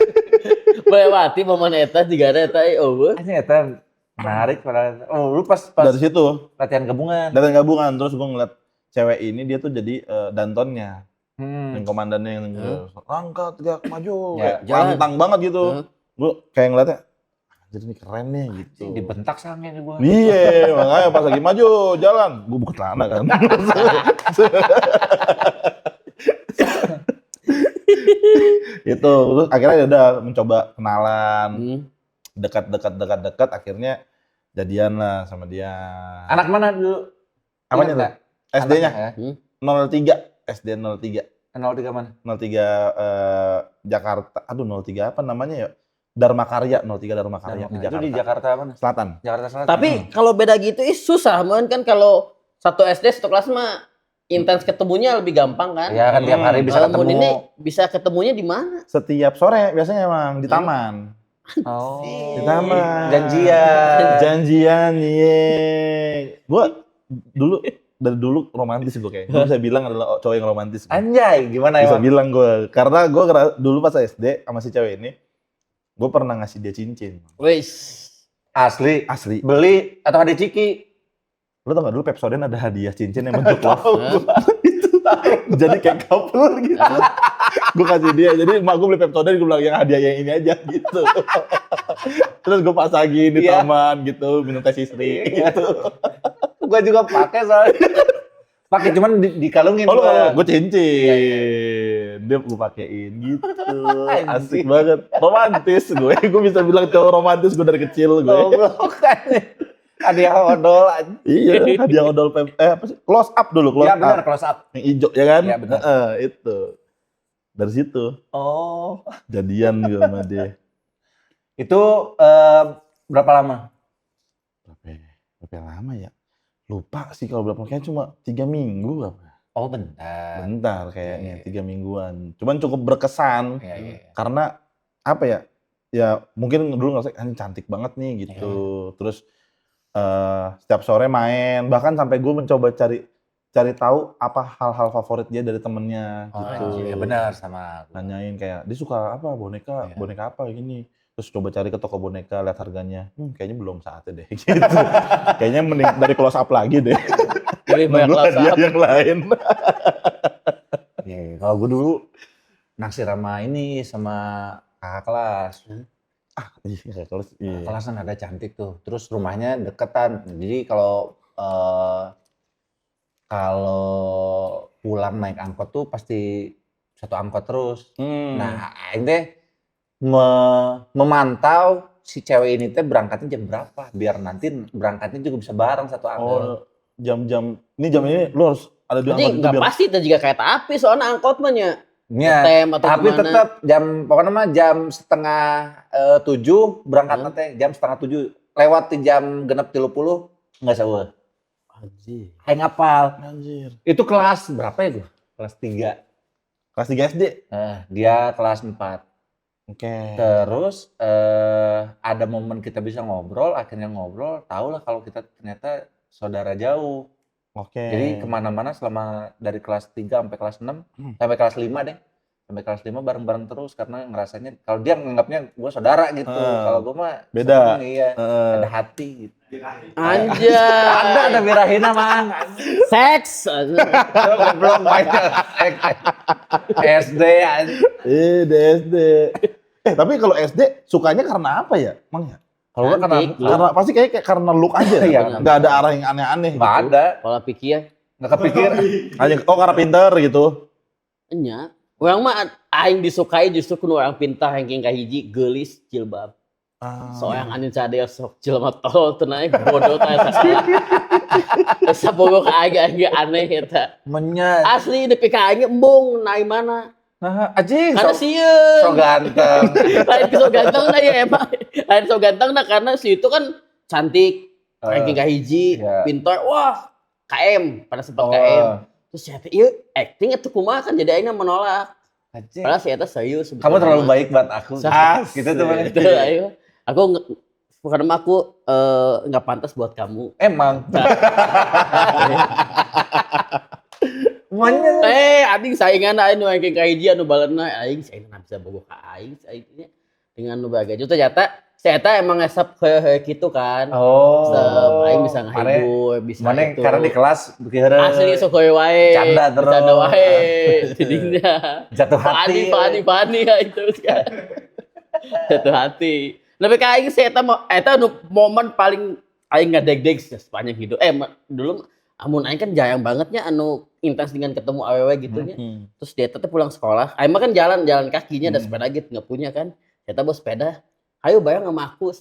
Melewati momen eta jiga eta eueuh. Anjing eta menarik padahal. Oh lu pas dari situ latihan gabungan. Latihan gabungan terus gua ngeliat cewek ini dia tuh jadi dantonnya. Yang komandannya yang langkah tegak maju. Ya, kayak lantang banget gitu. Gua kayak ngeliatnya jadi ini keren nih gitu. Dibentak sange nih gua. Iya, makanya pas lagi maju jalan, gua buka celana kan. Itu terus akhirnya ya udah mencoba kenalan. Dekat-dekat akhirnya jadian lah sama dia. Anak mana dulu? Apanya tuh? SD-nya? 03, SD 03. 03 mana? 03 Jakarta. Aduh 03 apa namanya ya? Dharma Karya, 03 Dharma Karya di Itu Jakarta. di Jakarta mana? Selatan. Jakarta Selatan. Tapi kalau beda gitu ih susah man kan, kalau satu SD satu kelas mah intens ketemunya lebih gampang kan. Ya kan tiap hari bisa Kalau mun ketemu. ini bisa ketemunya di mana? Setiap sore biasanya emang di taman. Oh. Di taman. Janjian. Janjian, iya. Gua dulu dari dulu romantis gue kayaknya. Gua bisa bilang adalah cowok yang romantis. Gua. Anjay, gimana Bisa emang? bilang gue karena gue dulu pas SD sama si cewek ini, gue pernah ngasih dia cincin. Wis. Asli. Asli. Beli atau ada ciki? Lu tau gak dulu Pepsodent ada hadiah cincin yang bentuk love? Itu jadi kayak couple gitu. Gue kasih dia, jadi emak gue beli Pepsodent, gue bilang yang hadiah yang ini aja gitu. Terus gue pasangin di taman gitu, minum teh sisri gitu. Gua juga pakai soalnya. Pakai cuman dikalungin. Oh lu gua. kalau gue cincin, dia gue pakein gitu. Asik banget, romantis gue. Gue bisa bilang cowok romantis gue dari kecil gue. Goblok kan. Hadiah odol anjing. Iya, hadiah odol apa sih? Close up dulu, close Ya benar, up. close up. Yang hijau ya kan? Iya, benar. Heeh, itu. Dari situ Oh. jadian gue sama dia. Itu berapa lama? Berapa lama ya? Lupa sih kalau berapa, kayaknya cuma 3 minggu apa. Oh, bentar. Bentar kayaknya, Iya. 3 mingguan. Cuman cukup berkesan Iya, iya. karena apa ya? Ya mungkin dulu ngerasa anjing cantik banget nih gitu. Terus setiap sore main, bahkan sampai gue mencoba cari cari tahu apa hal-hal favorit dia dari temennya Oh, gitu. iya benar sama aku. Nanyain kayak dia suka apa, boneka, Iya. boneka apa gini. Terus coba cari ke toko boneka, lihat harganya. Kayaknya belum saatnya deh gitu. Kayaknya mending dari close up lagi deh. Lebih banyak Nunggu close hadiah up. yang lain. Iya, iya. Kalau gue dulu naksir sama ini sama kakak kelas. Iya, terus iya. Kakak kelas kan ada cantik tuh. Terus rumahnya deketan. Jadi kalau kalau pulang naik angkot tuh pasti satu angkot terus. Nah, aing teh memantau si cewek ini teh berangkatnya jam berapa biar nanti berangkatnya juga bisa bareng satu angkot. Oh, jam-jam ini jam ini lu harus ada di Jadi angkot itu nggak biar pasti itu juga kayak tapi soalnya angkot mah nya. Ya, Ngetem atau tapi gimana. tetap jam pokoknya mah jam 6:30 berangkat teh jam 6:30 lewat di jam 6:30 nggak seueuh. Anjir. Aing apal. Anjir. Itu kelas berapa ya gua? Kelas 3. Kelas 3 SD. Dia kelas 4. Oke. Terus ada momen kita bisa ngobrol, akhirnya ngobrol, tahulah kalau kita ternyata saudara jauh. Oke. Jadi kemana-mana selama dari kelas 3 sampai kelas 6, sampai kelas 5 deh. Sampai kelas 5 bareng-bareng terus karena ngerasanya kalau dia nganggapnya gue saudara gitu. Kalau gue mah Beda. seneng, iya. Ada hati gitu. Anjay. Ada birahina mang. Seks. Goblok banyak. SD anjing. Di SD. Tapi kalau SD sukanya karena apa ya? Mang ya? Kalau gue karena Cantik. Karena pasti kayak karena look aja. Iya. Nggak ada arah yang aneh-aneh gitu. nggak ada, Pola pikir. nggak kepikir. Hanya oh karena pinter gitu. Enya. Urang mah aing disukai justru kuno orang pintar ranking kahiji geulis jilbab. Soalnya anjing cadel sok jelema tolol teu naik bodoh teh sakola. Sabogo ka aing aing aneh eta. Menyat. Asli nepi ka aing embung naik mana. Nah, anjing. Karena So, sieun. so ganteng. Lain so ganteng nah ya emang. Lain so ganteng nah karena si itu kan cantik, ranking kahiji, iya. pintar, wah KM pada sempat Oh. KM. Terus saya teh ieu acting itu kumaha kan jadi aing menolak. Anjing. Padahal si eta serius Kamu sebetulnya terlalu mah. baik buat aku. Asik. Gitu tuh mana? Itu ayo. Aku bukan mah aku nggak pantas buat kamu. Emang. Monyet. Anjing saingan aing nu ranking kahiji anu balerna aing saingan bisa bogoh ka aing saingnya dengan nu bagai. Ternyata si eta emang ngesep heuh gitu kan. Oh. Sep, aing bisa ngahibur, bisa Mana itu. karena di kelas kira asli sok heuh wae. Bercanda terus. Bercanda wae. Jadinya jatuh hati. Fani, Fani, Fani ya itu kan. Jatuh hati. Lebih ka aing sih eta eta nu momen paling aing ngadeg-deg sepanjang hidup. Dulu amun aing kan jarang bangetnya anu intens dengan ketemu awewe gitu nya. Terus dia teh pulang sekolah, aing mah kan jalan-jalan kakinya ada sepeda gitu nggak punya kan. Eta bawa sepeda. Ayo bayang sama aku.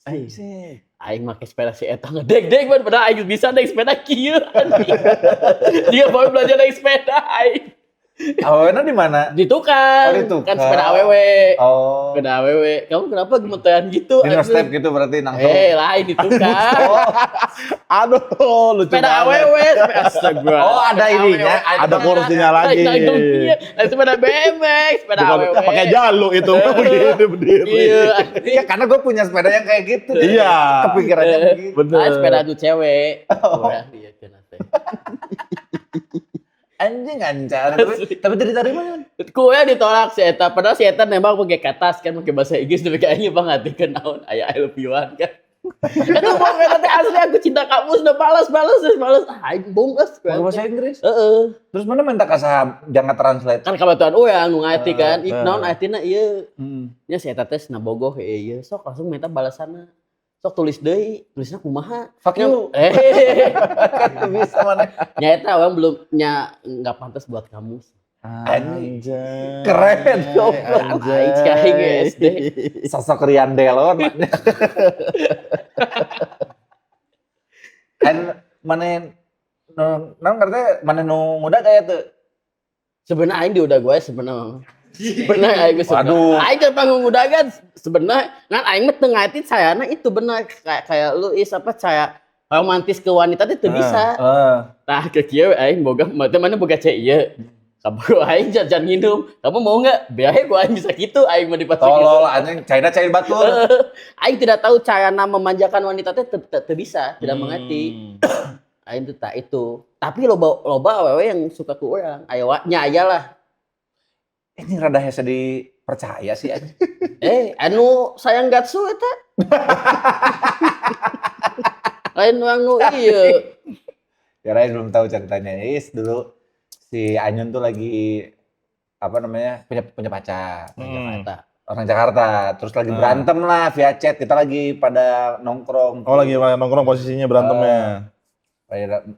Anjing. Aing make sepeda si eta ngedeg-deg man padahal aing bisa naik sepeda kieu anjing. Dia baru belajar naik sepeda aing. Awewena di mana? Di tukang. Oh, di tukang. Kan sepeda awewe. Oh. Sepeda awewe. Kamu kenapa gemeteran gitu? Di no step gitu berarti nangtung. Lain di tukang. Aduh, lucu sepeda banget. awewe, astaga. Oh, ada ininya, ada kursinya lagi. Nah, sepeda BMX, sepeda awewe. Pakai jaluk itu begini berdiri. Iya. Iya, karena gue punya sepeda yang kayak gitu. Iya. Kepikirannya begitu. Bener. Sepeda tuh cewek. Oh. Iya, kenapa? Anjing ancar. Tapi dari mana? Kue ditolak si eta. Padahal si eta nembak pakai katas kan, pakai bahasa Inggris, tapi kayaknya bang hati naon aya I love you-an kan. Itu bong eta teh asli aku cinta kamu sudah balas. Aing bongkes. Pakai bahasa Inggris. Heeh. Terus mana minta ka saha jangan translate? Kan kabatuan urang nu ngarti kan. Ih naon artina ieu. Nya si eta teh nabogoh ieu sok langsung minta balasanna. Sok tulis deui, tulisna kumaha? Fuck you. Kan bisa mana. Nya eta urang belum nya enggak pantas buat kamu. Anjay. Keren, Anjay. Aing SD. Sosok Rian Delon. An mana nu ngerti mana nu muda kayak tuh. Sebenarnya aing di udah gue sebenarnya. Benar aing geus. Waduh. Aing ke panggung udah kan sebenarnya ngan aing mah teu ngarti sayana itu benar kayak lu is apa saya romantis ke wanita teh teu bisa. Tah ke kieu aing boga mah mana boga cek ieu. Kamu aing jajan minum. Kamu mau enggak? Biar gua aing bisa gitu aing mah dipasang gitu. Tolol anjing caina cair batur. Aing tidak tahu cara memanjakan wanita teh teu bisa, tidak mengerti. Aing teh tak itu. Tapi loba awewe yang suka ku urang. Aya nya aya lah. Ini rada hese dipercaya sih anjing. Anu sayang Gatsu eta. Lain urang nu ieu. Ya Rai belum tahu ceritanya. Is dulu si Anyun tuh lagi apa namanya punya pacar. Jakarta. Orang Jakarta. Terus lagi berantem lah via chat. Kita lagi pada nongkrong. Oh, lagi pada nongkrong posisinya berantemnya.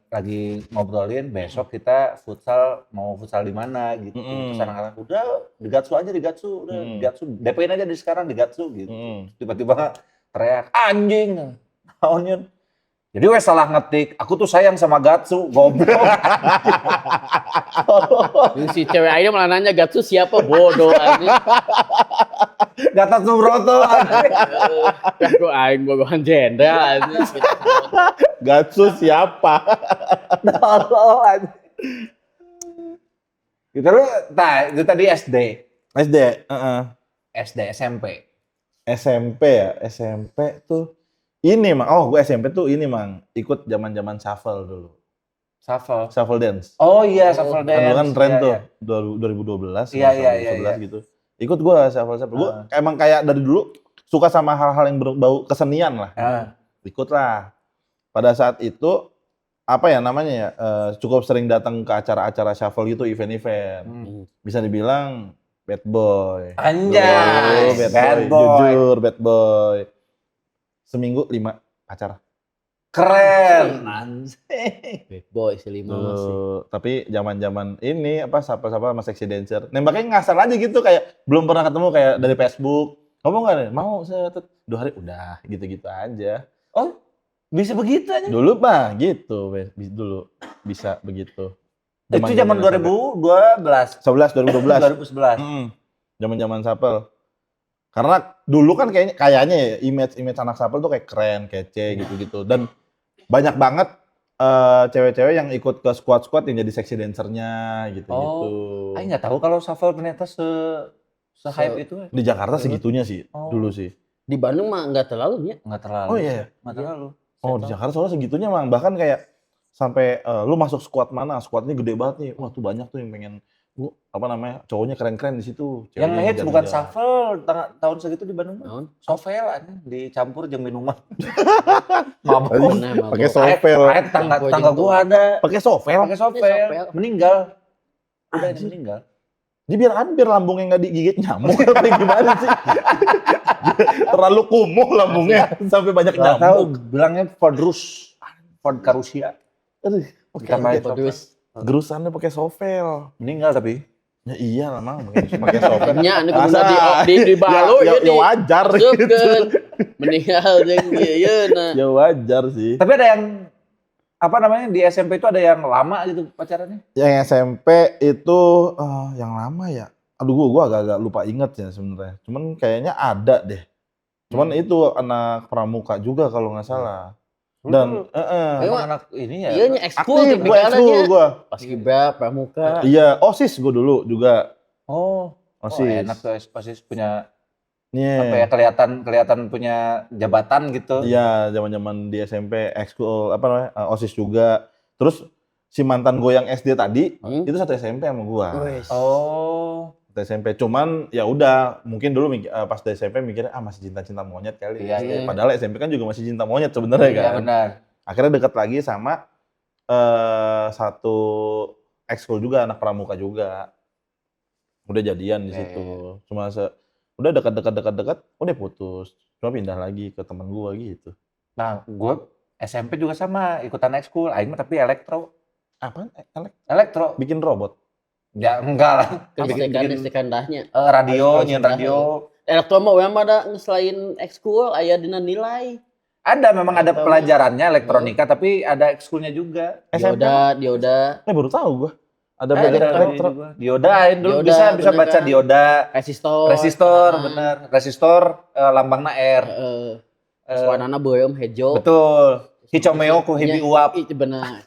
Lagi ngobrolin besok kita futsal, mau futsal di mana gitu. Terus anak-anak udah di Gatsu aja, di Gatsu, udah di Gatsu, DP-in aja di sekarang di Gatsu gitu. Tiba-tiba teriak anjing. Naon. Jadi wes salah ngetik, aku tuh sayang sama Gatsu, goblok. Si cewek aja malah nanya Gatsu siapa, bodoh anjing. Gatot Subroto. Aku aing bogohan jenderal anjing. Gatsu siapa? Tolol anjing. Gitu lu, nah, itu tadi SD. SD, heeh. SD, SMP. SMP ya, SMP tuh ini Mang, oh gue SMP tuh ini Mang, ikut zaman-zaman shuffle dulu. Shuffle. Shuffle dance. Oh iya, shuffle dance. Kan dulu kan tren iya, tuh iya. 2012, iya, iya, 2011 gitu. Ikut gue shuffle. Gue emang kayak dari dulu suka sama hal-hal yang berbau kesenian lah. Ikut lah. Pada saat itu apa ya namanya ya, cukup sering datang ke acara-acara shuffle gitu, event-event. Bisa dibilang bad boy. Anjay, Dulu, bad boy. Jujur bad boy. Seminggu 5 pacar. Keren. Anjing. Bad boy si 5 masih. Tapi zaman-zaman ini apa sapa-sapa sama sexy dancer. Nembaknya ngasal aja gitu kayak belum pernah ketemu kayak dari Facebook. Ngomong enggak? Mau saya 2 hari udah gitu-gitu aja. Oh, bisa begitu aja. Dulu mah gitu, dulu bisa begitu. Itu zaman 2012. 11 2012. 2011. Zaman-zaman sapel. Karena dulu kan kayaknya ya image anak sapel tuh kayak keren, kece gitu-gitu. Dan banyak banget cewek-cewek yang ikut ke squad-squad yang jadi sexy dancernya gitu-gitu. Oh, aing nggak tahu kalau shuffle ternyata se-hype itu. Di Jakarta segitunya sih dulu sih. Di Bandung mah nggak terlalu ya. Nggak terlalu. Oh iya. Nggak terlalu. Oh, di Jakarta soalnya segitunya mang. Bahkan kayak sampai lu masuk squad mana, squadnya gede banget nih. Wah, tuh banyak tuh yang pengen apa namanya, cowoknya keren-keren di situ. Yang ngehits bukan shuffle tahun segitu di Bandung. Sovel aja dicampur jeung minuman. Mabok. Pakai sovel. Tangga gua ada. Pakai sovel. Pakai sovel. Meninggal. Udah meninggal. Jadi biar lambungnya nggak digigit nyamuk atau gimana sih? Terlalu kumuh lambungnya sampai banyak nyamuk. Tahu bilangnya Fordrus. Ford Rusia. Aduh, pakai Fordrus. Gerusannya pakai sovel. Meninggal tapi. Ya iya lah mang, pakai sovel. Nya anu kudu di balu ya, ya wajar gitu. Meninggal jeung ieu nah. Ya wajar sih. Tapi ada yang Apa namanya di SMP itu ada yang lama gitu pacarannya? Yang SMP itu yang lama ya. Aduh gua agak-agak lupa inget ya sebenarnya. Cuman kayaknya ada deh. Cuman itu anak pramuka juga kalau nggak salah. Dan Emang anak ini ya. Iya nya ekskul aktif gua ekskul gua. Paskibra, pramuka. Iya, OSIS gua dulu juga. Oh, OSIS. Oh, enak tuh OSIS punya yeah. Apa ya kelihatan punya jabatan gitu. Iya, zaman-zaman di SMP ekskul apa namanya? OSIS juga. Terus si mantan gue yang SD tadi itu satu SMP sama gua. Oh. Satu SMP. Cuman ya udah, mungkin dulu pas di SMP mikirnya masih cinta-cinta monyet kali. Iya, iya. Padahal SMP kan juga masih cinta monyet sebenarnya kan. Iya, benar. Akhirnya dekat lagi sama satu ekskul juga, anak pramuka juga. Udah jadian di situ. Cuma udah dekat-dekat, udah putus. Cuma pindah lagi ke teman gua gitu. Nah, gua SMP juga sama, ikutan ekskul, aing mah tapi elektro. Apaan? Elektro. Bikin robot? Ya enggak lah. Bikin dahnya. Radio, nyian radio. Elektro mah urang mah ada selain ekskul aya dina nilai. Ada, memang ada pelajarannya elektronika, tapi ada ekskulnya juga. Dioda, dioda. Baru tahu gua. Ada pelajaran elektro. Dioda, dulu bisa baca dioda. Resistor. Resistor, bener. Resistor lambangna R. Warnana beureum hejo. Betul. Hicomeo ku hibi uap. Itu benar.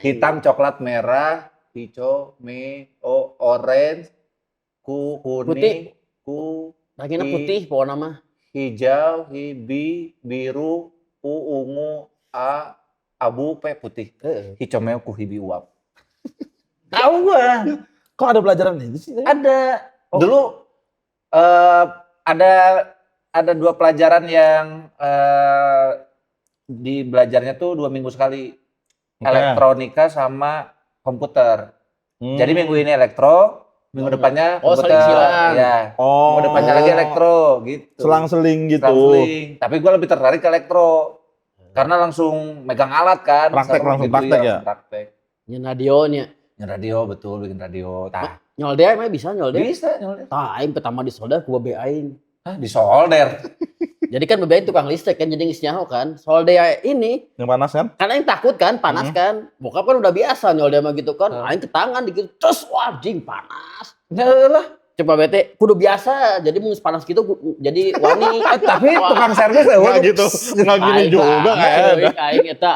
Hitam, coklat, merah, hijau, me, o, orange, ku, kuning, ku, lagina putih pokokna mah. Hijau, hibi, biru, u, ungu, a, abu, p, putih. Hicomeo ku hibi uap. Tahu gua. Kok ada pelajaran itu sih? Ada. Oh. Dulu ada dua pelajaran yang di belajarnya tuh 2 minggu sekali. Okay. Elektronika sama komputer. Jadi minggu ini elektro, minggu depannya komputer. Selang-silang. Ya. Oh. Minggu depannya lagi elektro gitu. Selang-seling gitu. Selang-seling. Tapi gua lebih tertarik ke elektro. Karena langsung megang alat kan. Praktek langsung gitu, praktek ya. Praktek. Nyen radionya. Nyen radio betul, bikin radio. Tah. Nyolder emang bisa nyolder? Bisa nyolder. Tah, aing pertama disolder ku babe aing. Hah, disolder. Jadi kan babe aing tukang listrik kan, jadi geus nyaho kan. Solder ini yang panas kan? Karena aing takut kan, panas kan. Bokap kan udah biasa nyolder mah gitu kan. Aing ke tangan dikit, terus wah anjing panas. Lah. Coba bete kudu biasa, jadi mun panas gitu jadi wani. Tapi tukang servis ya enggak gitu. Enggak gini juga kayaknya. Aing eta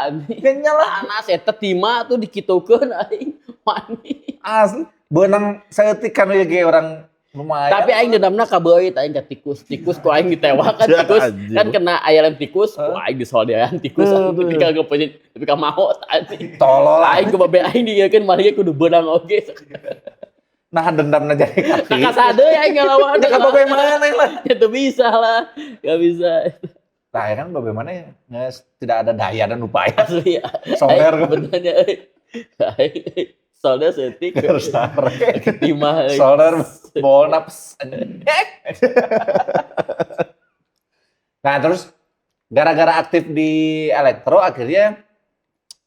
panas eta tima tuh dikitukeun aing wani. Asli beunang saeutik kan ieu ge orang lumayan. Tapi aing dendamna ka beuit aing ka tikus. Tikus ku aing ditewak kan tikus kan kena aya lem tikus, ku aing disoldean tikus tapi ka ngeupeun tapi ka maot anjing. Tolol aing ku babe aing dieukeun malah kudu beunang oge. Nah dendamnya jadi kaki. Kakak sade ya ngelawan. Kakak babe mana lah. Itu bisa lah. Gak bisa. Nah ya kan babe mana ya tidak ada daya dan upaya. Asli ya. Solder benernya. Solder setik. Ketimah. Solder bolnaps. Nah terus gara-gara aktif di elektro akhirnya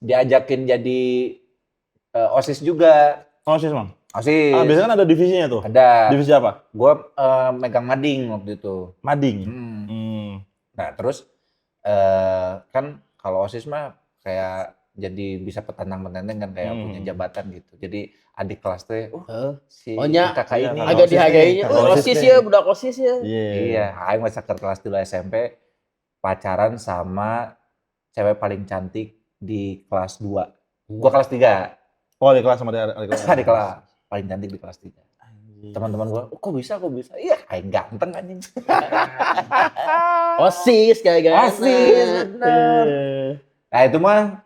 diajakin jadi OSIS juga. OSIS Mang? OSIS. Ah, biasanya kan ada divisinya tuh? Ada. Divisi apa? Gue megang mading waktu itu. Mading? Nah terus kan kalau OSIS mah kayak jadi bisa petantang-petenteng kan kayak punya jabatan gitu. Jadi adik kelas teh, si kakak ini. Agak dihargainya. OSIS ya, budak OSIS ya. Iya, aing masa ke kelas 2 SMP pacaran sama cewek paling cantik di kelas 2. Gua kelas 3. Oh, adik kelas sama adik kelas. Adik kelas. Paling cantik di kelas 3. Teman-teman gua, oh, kok bisa, kok bisa? Iya, aing ganteng anjing. OSIS kayak gimana. OSIS, bener. Nah itu mah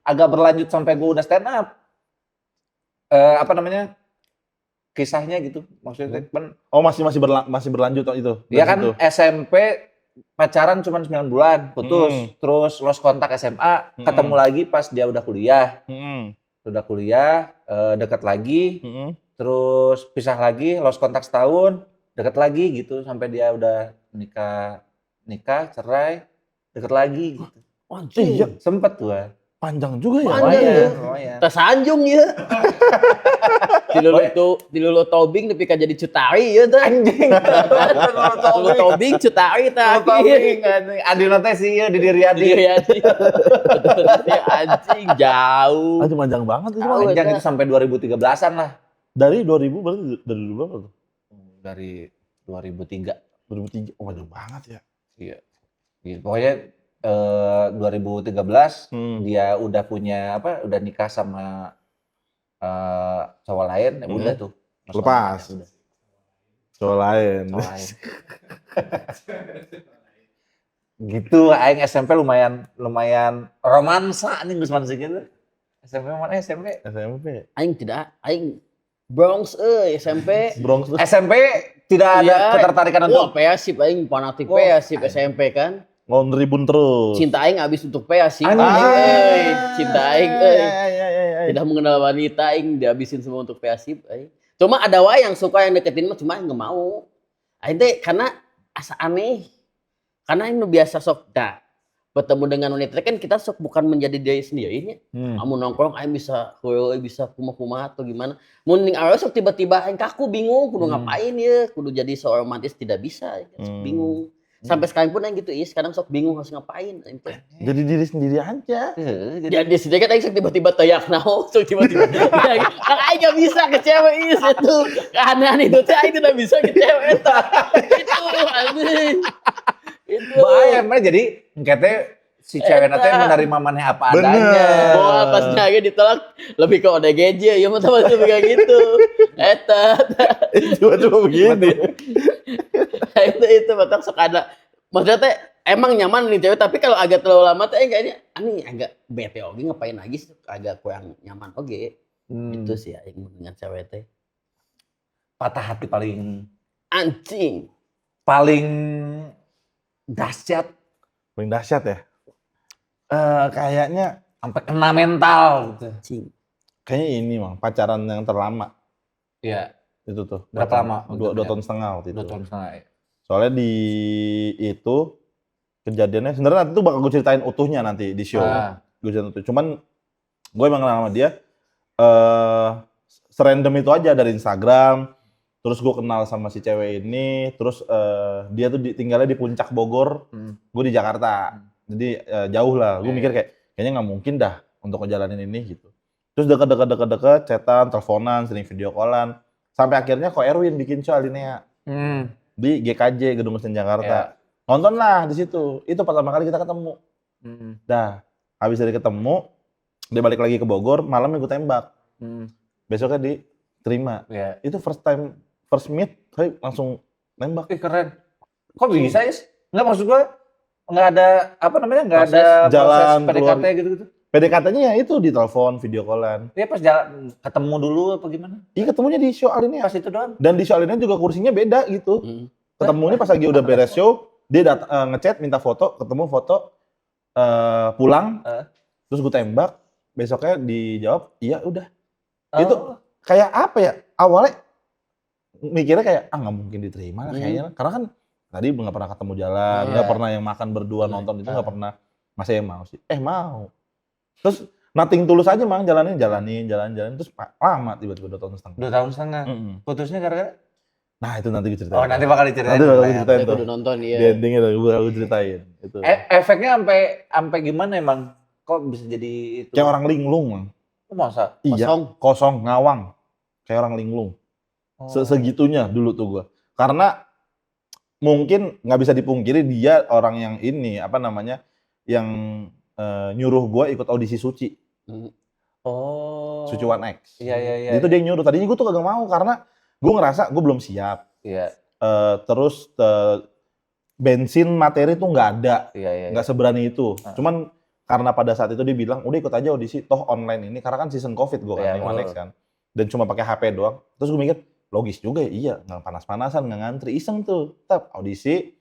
agak berlanjut sampai gua udah stand up. Apa namanya? Kisahnya gitu. Maksudnya kan oh, masih berlanjut itu. Iya kan itu. SMP pacaran cuma 9 bulan, putus. Terus lost kontak SMA, ketemu lagi pas dia udah kuliah. Udah kuliah, dekat lagi, terus pisah lagi, lost kontak setahun, dekat lagi gitu sampai dia udah nikah, cerai, dekat lagi gitu. Anjing, iya. Sempet gua. Panjang juga ya. Panjang ya. Tersanjung ya. Tilulu tobing nepi ka jadi Cut Tari ya teh. Anjing. Tilulu tobing Cut Tari tah. Tobing anjing. Adina teh sih ieu Didi Riyadi. Didi Riyadi. Betul, anjing jauh. Anjing panjang banget itu. Jauh. Panjang itu sampai 2013-an lah. Dari 2000 berarti dari berapa tuh? Dari 2003. 2003. Oh, panjang banget ya. Iya. Gitu. Pokoknya 2013 dia udah punya apa? Udah nikah sama cowok lain, ya udah tuh. Mas Lepas. Udah. Cowok lain. Cowok lain. Gitu, aing SMP lumayan lumayan romansa nih Gusman segitu. SMP mana SMP? SMP. Aing tidak, aing Bronx euy SMP. Bronx tuh. SMP tidak ada Iya. ketertarikan Wah, untuk Persib aing fanatik Wah, Persib SMP kan. Ngontribun terus. Cinta aing habis untuk Persib. Anjing. Aing euy, cinta aing euy. Iya. Tidak mengenal wanita aing dihabisin semua untuk Persib aing. Cuma ada wae yang suka yang deketin mah cuma aing nggak mau. Aing teh karena asa aneh. Karena aing nu biasa sok dah bertemu dengan wanita kan kita sok bukan menjadi diri sendiri nya. Amun nongkrong aing bisa heueuy bisa kumaha-kumaha atau gimana. Mun ning awewe sok tiba-tiba aing kaku bingung kudu ngapain ya, kudu jadi seorang romantis tidak bisa, sok bingung. Sampai sekarang pun aing gitu is, kadang sok bingung harus ngapain aing teh. Jadi diri sendiri aja. Heeh, jadi Jadi sendiri kan aing sok tiba-tiba teriak naon, sok tiba-tiba. Kan aing gak bisa ke cewek is itu. Keanehan itu teh aing tidak bisa ke cewek eta. Itu anjing. Itu. Bahaya mah jadi engke teh si cewek teh menerima maneh apa adanya. Bener. Wah, pas nyari ditolak lebih ke ODGJ ya mah teman kayak gitu. Eta, Cuma-cuma begini. itu matak sok ada. Maksudnya teh emang nyaman nih cewek, tapi kalau agak terlalu lama teh kayaknya aneh agak bete oge ngapain lagi sih agak kurang nyaman oge. Itu sih aing dengan cewek teh. Patah hati paling Anjing. paling dahsyat. Paling dahsyat ya. Kayaknya sampai kena mental gitu. Anjing. Kayaknya ini Mang, pacaran yang terlama. Iya. Itu tuh. Berapa lama? 2 tahun setengah waktu itu. 2 tahun setengah ya. Soalnya di itu kejadiannya sebenarnya nanti tuh bakal gue ceritain utuhnya nanti di show. Gue ceritain utuh. Cuman gue emang kenal sama dia serandom itu aja dari Instagram. Terus gue kenal sama si cewek ini, terus dia tuh tinggalnya di Puncak Bogor, gue di Jakarta. Jadi jauh lah. Gue mikir kayaknya nggak mungkin dah untuk ngejalanin ini gitu. Terus deket-deket-deket-deket, chatan, teleponan, sering video callan. Sampai akhirnya Ko Erwin bikin show Alinea di GKJ, Gedung Kesenian Jakarta. Nonton lah di situ. Itu pertama kali kita ketemu. Dah, habis dari ketemu, dia balik lagi ke Bogor, malamnya gue tembak. Besoknya diterima. Itu first time, first meet, tapi langsung nembak. Ih, keren. Kok bisa, Is? Nggak, maksud gue, nggak ada, apa namanya, nggak Proses ada proses jalan PDKT keluar. gitu-gitu. PDKT-nya ya itu di telepon, video callan. Iya, pas jalan ketemu dulu apa gimana? Iya, ketemunya di show Alinea. Pas itu doang. Dan di show Alinea juga kursinya beda gitu. Ketemunya pas lagi udah beres show, dia ngechat minta foto, ketemu foto, pulang, terus gue tembak, besoknya dijawab, iya udah. Itu kayak apa ya? Awalnya mikirnya kayak, ah nggak mungkin diterima lah kayaknya. Karena kan tadi nggak pernah ketemu jalan, nggak pernah yang makan berdua nonton itu nggak pernah. Masa yang mau sih? Mau. Terus nothing tulus aja Mang, jalanin, jalanin, jalan, jalan. Terus lama tiba-tiba 2 tahun setengah. 2 tahun setengah. Putusnya gara-gara? Nah itu nanti gue ceritain. Oh nanti bakal diceritain. Nanti bakal gue ceritain Aku tuh. udah nonton iya. Di endingnya tuh gue bakal ceritain. Itu. Efeknya sampai gimana emang? Kok bisa jadi itu? Kayak orang linglung Mang. Oh, masa? Iya. Kosong. Kosong, ngawang. Kayak orang linglung. Oh. Segitunya dulu tuh gue. Karena mungkin nggak bisa dipungkiri dia orang yang ini, apa namanya, yang nyuruh gue ikut audisi Suci. Oh. Suci One X. Iya, iya, iya. Itu dia yang nyuruh. Tadinya gue tuh kagak mau karena gue ngerasa gue belum siap. Iya. Terus bensin materi tuh nggak ada. Iya, iya, iya. Nggak seberani itu. Cuman karena pada saat itu dia bilang udah ikut aja audisi toh online ini karena kan season COVID gue kan, Iya, One X kan. Dan cuma pakai HP doang. Terus gue mikir logis juga ya, iya nggak panas-panasan, nggak ngantri, iseng tuh. Tetap audisi.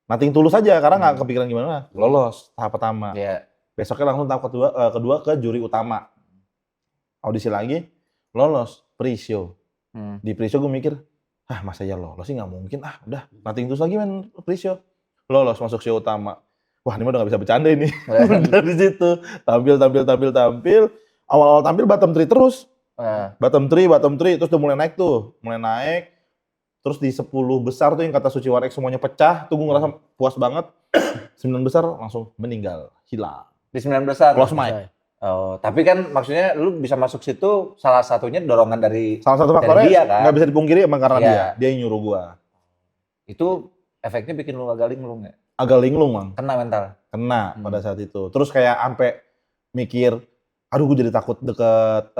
Nothing tulus aja karena nggak kepikiran gimana. Lolos tahap pertama. Iya. Besoknya langsung tahap kedua ke juri utama. Audisi lagi, lolos pre-show. Di pre-show gue mikir, ah masa ya lolos sih nggak mungkin, ah udah nothing tulus lagi main pre-show. Lolos masuk show utama. Wah ini mah udah nggak bisa bercanda ini. Udah di situ tampil, tampil, tampil, tampil. Awal-awal tampil bottom 3 terus. Bottom 3, terus udah mulai naik tuh. Mulai naik. Terus di 10 besar tuh yang kata Suci Warek semuanya pecah, tuh gue ngerasa puas banget. 9 besar langsung meninggal, hilang. Di 9 besar. Close mic. Oh, tapi kan maksudnya lu bisa masuk situ salah satunya dorongan dari Salah satu faktornya dari dia kan? Nggak bisa dipungkiri emang karena dia yang nyuruh gua. Itu efeknya bikin lu agak linglung ya? Agak linglung, Mang. Kena mental. Kena pada saat itu. Terus kayak ampe mikir, aduh gue jadi takut deket,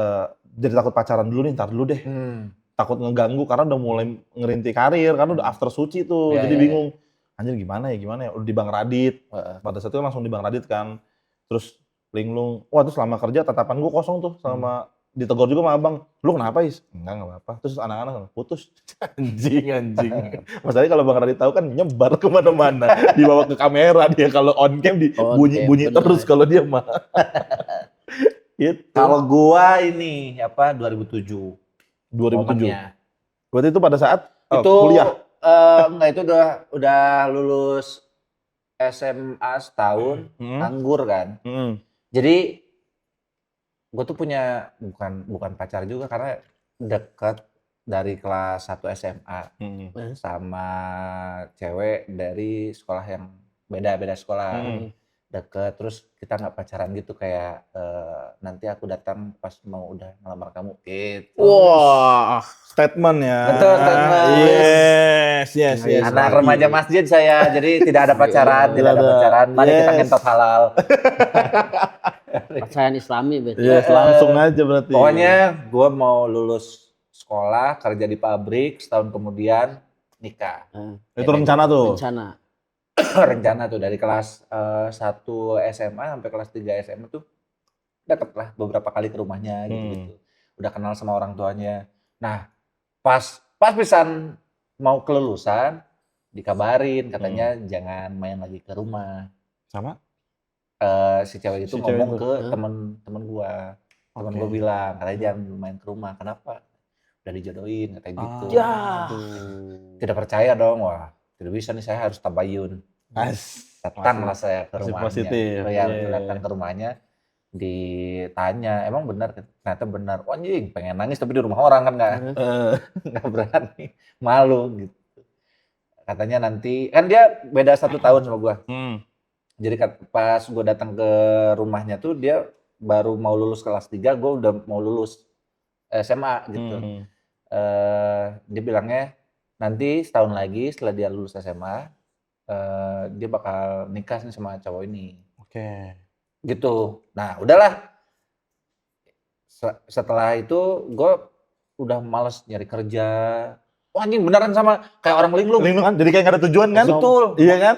jadi takut pacaran dulu nih, ntar dulu deh. Takut ngeganggu karena udah mulai ngerinti karir, karena udah after Suci tuh, jadi bingung. Anjir gimana ya, udah di Bang Radit. Pada saat itu langsung di Bang Radit kan. Terus linglung, wah terus selama kerja tatapan gue kosong tuh, sama ditegur juga sama abang, lu kenapa Is? Enggak apa-apa. Terus anak-anak putus. Anjing. Masalahnya kalau Bang Radit tahu kan nyebar kemana-mana, dibawa ke kamera dia kalau on cam di bunyi-bunyi terus kalau dia mah. Gitu. Kalau gua ini apa 2007. 2007. Momennya. Berarti itu pada saat itu kuliah. Enggak, itu udah lulus SMA setahun, nganggur kan. Jadi gue tuh punya bukan pacar juga karena deket dari kelas 1 SMA sama cewek dari sekolah yang beda-beda sekolah. Deket, terus kita nggak pacaran gitu kayak nanti aku datang pas mau udah ngelamar kamu gitu. Wah, statement ya. Betul, statement. Yes. Anak remaja masjid saya, jadi tidak ada pacaran, tidak ada pacaran. Mari kita ngentot halal. Pacaran Islami berarti. Yes, langsung aja berarti. Pokoknya gue mau lulus sekolah, kerja di pabrik, setahun kemudian nikah. Itu rencana tuh. Rencana tuh dari kelas 1 SMA sampai kelas 3 SMA tuh deket lah beberapa kali ke rumahnya gitu-gitu. Udah kenal sama orang tuanya. Nah, pas pisan mau kelulusan dikabarin katanya jangan main lagi ke rumah. Sama? Si cewek itu ngomong ke temen gua. Temen gua bilang katanya jangan main ke rumah. Kenapa? Udah dijodohin katanya gitu. Ya. Tidak percaya dong, wah. Tidak bisa nih, saya harus tabayun. Datanglah saya ke rumahnya. Positif. Ya, datang ke rumahnya, ditanya, emang benar? Ternyata benar. Oh, anjing, pengen nangis tapi di rumah orang kan nggak berani, malu gitu. Katanya nanti, kan dia beda 1 tahun sama gua. Jadi pas gua datang ke rumahnya tuh dia baru mau lulus kelas 3, gua udah mau lulus SMA gitu. Dia bilangnya nanti setahun lagi setelah dia lulus SMA, dia bakal nikah nih sama cowok ini. Oke. Gitu. Nah, udahlah. Setelah itu gue udah males nyari kerja. Wah, anjing beneran sama kayak orang linglung. Linglung kan? Jadi kayak nggak ada tujuan kan? Betul. Iya kan?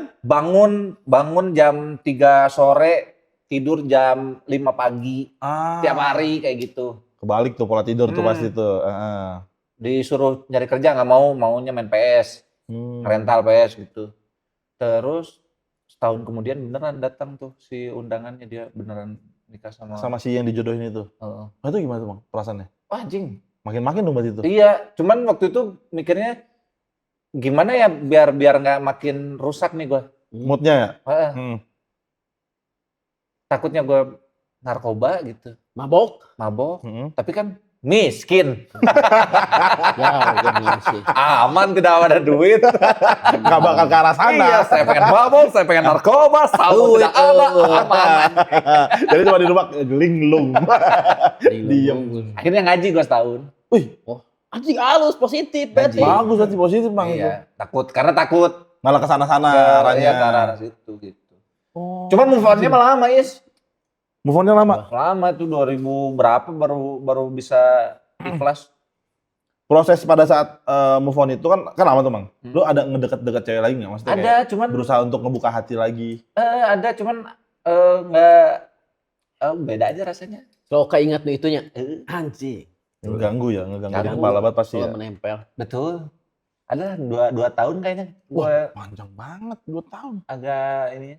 Bangun jam 3 sore, tidur jam 5 pagi. Tiap hari kayak gitu. Kebalik tuh pola tidur tuh pasti tuh. Disuruh nyari kerja nggak mau, maunya main PS, rental PS gitu. Terus setahun kemudian beneran datang tuh si undangannya, dia beneran nikah sama si yang dijodohin itu. Nah, itu gimana tuh Bang perasaannya? Wah, anjing. Makin-makin dong berarti itu. Iya, cuman waktu itu mikirnya gimana ya biar nggak makin rusak nih gua. Moodnya ya? Takutnya gua narkoba gitu. Mabok. Tapi kan miskin. Ya, sih. Aman tidak ada duit. Nggak bakal ke arah sana. Iya, saya pengen mabok, saya pengen narkoba, saldo tidak ada, aman. Jadi cuma di rumah linglung. Diem. Akhirnya ngaji gua setahun. Wih. Oh, anjing halus positif berarti. Bagus berarti positif Bang. Iya, takut karena takut malah ke sana-sana arahnya. Iya, ke arah situ gitu. Oh. Cuman move on-nya malah lama, Is. Move on-nya lama? Lama tuh 2000 berapa baru bisa ikhlas. Proses pada saat move on itu kan lama tuh, Mang. Lu ada ngedeket-deket cewek lagi nggak? Maksudnya ada, cuman berusaha untuk ngebuka hati lagi. Ada, cuman nggak beda aja rasanya. Kalau keinget nih itunya, anjing. Ngeganggu ya, ngeganggu di kepala banget pasti ya. Menempel. Betul. Ada 2 tahun kayaknya. Wah, panjang banget 2 tahun. Agak ini.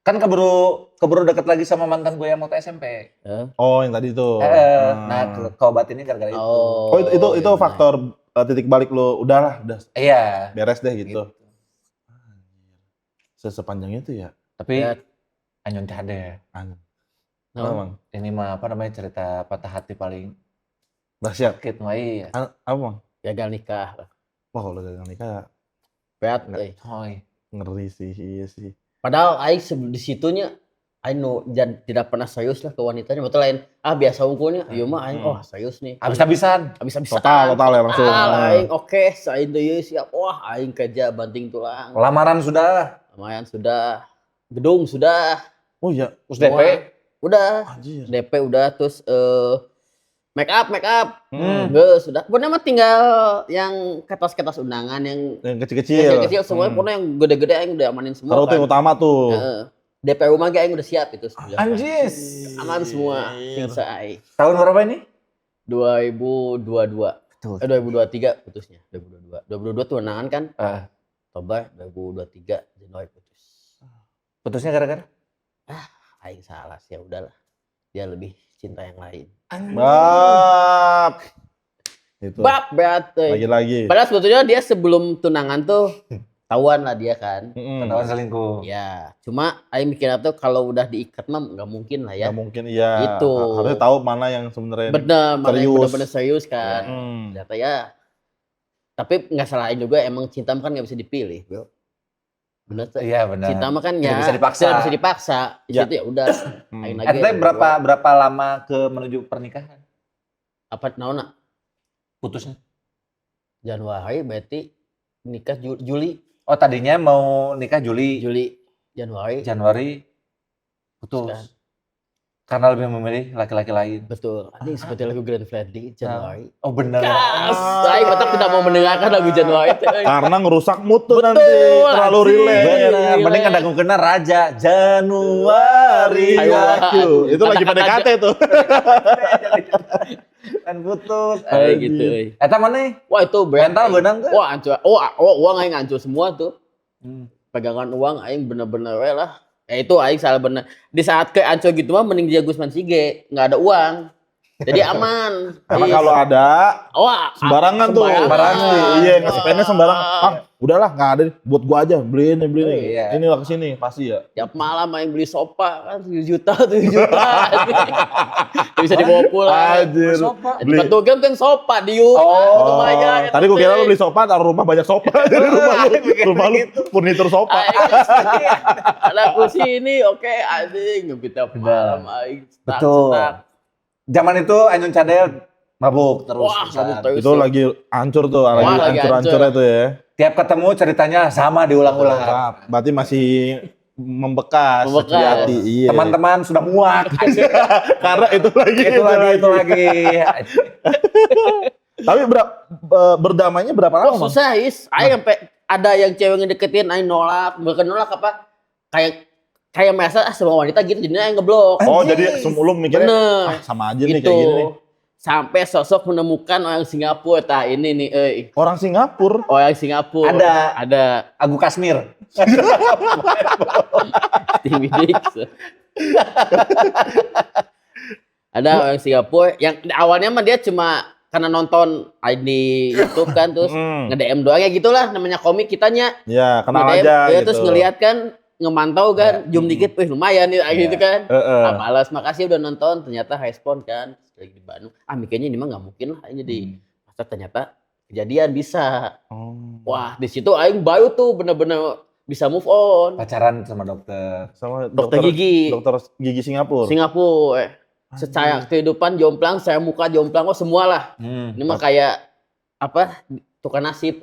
Kan keburu deket lagi sama mantan gue yang waktu SMP. Oh, yang tadi itu. Nah, keobatinnya gara-gara itu. Oh, itu faktor titik balik lo, udahlah, udah. Iya. Beres deh gitu. Sepanjang itu ya. Tapi ya. Anyon cade. Anyon. Nah, ini mah apa namanya cerita patah hati paling Dahsyat. Sakit mah iya. Apa, Bang? Gagal nikah. Wah, kalau gagal nikah Berat Nggak. euy. Coy. Ngeri sih, iya sih. Padahal aing di situnya aing nu tidak pernah serius lah ke wanitanya. Betul lain ah biasa unggulnya. Ieu mah aing oh serius nih. Habis-habisan. Habis-habisan. Total, total ya langsung. Total, aing oke, saya deui siap. Wah, aing kerja banting tulang. Lamaran sudah. Lumayan sudah. Gedung sudah. Oh iya, Terus DP. Semua. Udah. Anjir. DP udah terus make up, make up. Geus sudah. Pokoknya mah tinggal yang kertas-kertas undangan yang Yang kecil-kecil. kecil-kecil semuanya pokoknya yang gede-gede aing udah amanin semua. Taruh tuh yang kan. utama tuh. Heeh. DP rumah ge aing udah siap itu sebenarnya. Anjis. Aman semua. Singsa aing. Tahun berapa ini? 2022. Betul. 2023 putusnya. 2022. 2022 tunangan kan? Ah. Oktober 2023 Januari putus. Putusnya gara-gara? Aing salah sih, ya udahlah. Dia lebih cinta yang lain. Bab. Itu. Bab berat euy. Lagi-lagi. Padahal sebetulnya dia sebelum tunangan tuh tahuan lah dia kan. Ketahuan selingkuh. Ya, cuma aing mikirnya tuh kalau udah diikat mah nggak mungkin lah ya. Nggak mungkin iya. Itu. Harusnya tahu mana yang sebenarnya Bener, mana yang serius. bener-bener serius kan. Ternyata ya. Tapi nggak salahin juga, emang cinta mah kan nggak bisa dipilih, bro. Bener tuh. Iya benar. Cinta mah kan Tidak ya bisa dipaksa. Tidak bisa dipaksa. Di Ya. situ ya udah. Aing lagi. Eta berapa lama ke menuju pernikahan? Apa naonna? Putusnya. Januari berarti nikah Juli. Oh, tadinya mau nikah Juli. Juli, Januari. Januari putus. Sekarang. Karena lebih memilih laki-laki lain. Betul. Ini seperti lagu Glenn Fredly, Januari. Oh benar. Gas. Aing tetap tidak mau mendengarkan lagu Januari itu. Karena ngerusak mood tuh Betul, nanti terlalu anjing. relate. Benar. Mending ada kena Raja Januari. Ayo. Ayo, itu lagi Kata-kata PDKT tuh. Kan putus. Kayak gitu. Euy. Eta mana? Wah itu berat. Mental aing. beunang teh? Wah hancur. Oh, oh uang aing hancur semua tuh. Pegangan uang aing bener-bener we lah. Ya itu aing salah bener. Di saat ke hancur gitu mah mending dia Gusman Sige, nggak ada uang. Jadi aman. Karena Iya. kalau ada Wah, sembarangan tuh. Sembarangan. Iya, nge-spendnya sembarangan. Ah, udahlah nggak ada buat gua aja, beli ini, beli ini. Iya. Inilah kesini pasti ya. Tiap malam aing beli sofa kan 7 juta, 7 juta. Bisa dibawa pulang. Anjir. Sofa. Beli. Betul game kan sofa di U. Oh. Lumayan. Tadi gua kira lu beli sofa, taruh rumah banyak sofa. Jadi rumah lu furnitur sofa. Ada kursi ini, oke, anjing ngepit tiap malam aing. Betul. Cetak. Zaman itu Anyun Cadel mabuk terus. Wah, mabuk terus. Itu lagi hancur tuh, lagi Wah, lagi hancur-hancurnya tuh ya. Tiap ketemu ceritanya sama diulang-ulang. Nah, berarti masih membekas, Membekas. di hati. Iya. Teman-teman sudah muak. Karena itu lagi, itu lagi, itu lagi. Tapi berdamainya berapa lama, Wah, Bang? susah, Is. Aing sampai ada yang cewek ngedeketin aing nolak, bukan nolak apa? Kayak kayak merasa ah semua wanita gitu jadinya aing ngeblok. Oh, jadi lu mikirnya Bener. ah, sama aja nih gitu. kayak gini nih. Sampai sosok menemukan orang Singapura, tah ini nih, euy. Orang Singapura. Orang Singapura. Ada. Ada. Agu Kasmir. Stevie Nicks. Ada orang Singapura yang awalnya mah dia cuma karena nonton di YouTube kan terus nge-DM doang ya gitulah namanya komik kitanya. Ya, kenal Nge-DM, aja ya, gitu. Terus ngelihat kan ngemantau kan, zoom dikit, wih lumayan nih gitu kan. Heeh. Ah, malas, makasih udah nonton, ternyata respon kan. Terus lagi di Bandung. Ah mikirnya ini mah nggak mungkin lah ini di masa ternyata kejadian bisa. Oh. Wah, di situ aing baru tuh bener-bener bisa move on. Pacaran sama dokter. Sama Dokter gigi. Dokter gigi Singapura. Singapura. Secara kehidupan jomplang, saya muka jomplang, oh semua lah. Ini mah kayak apa? Tukar nasib.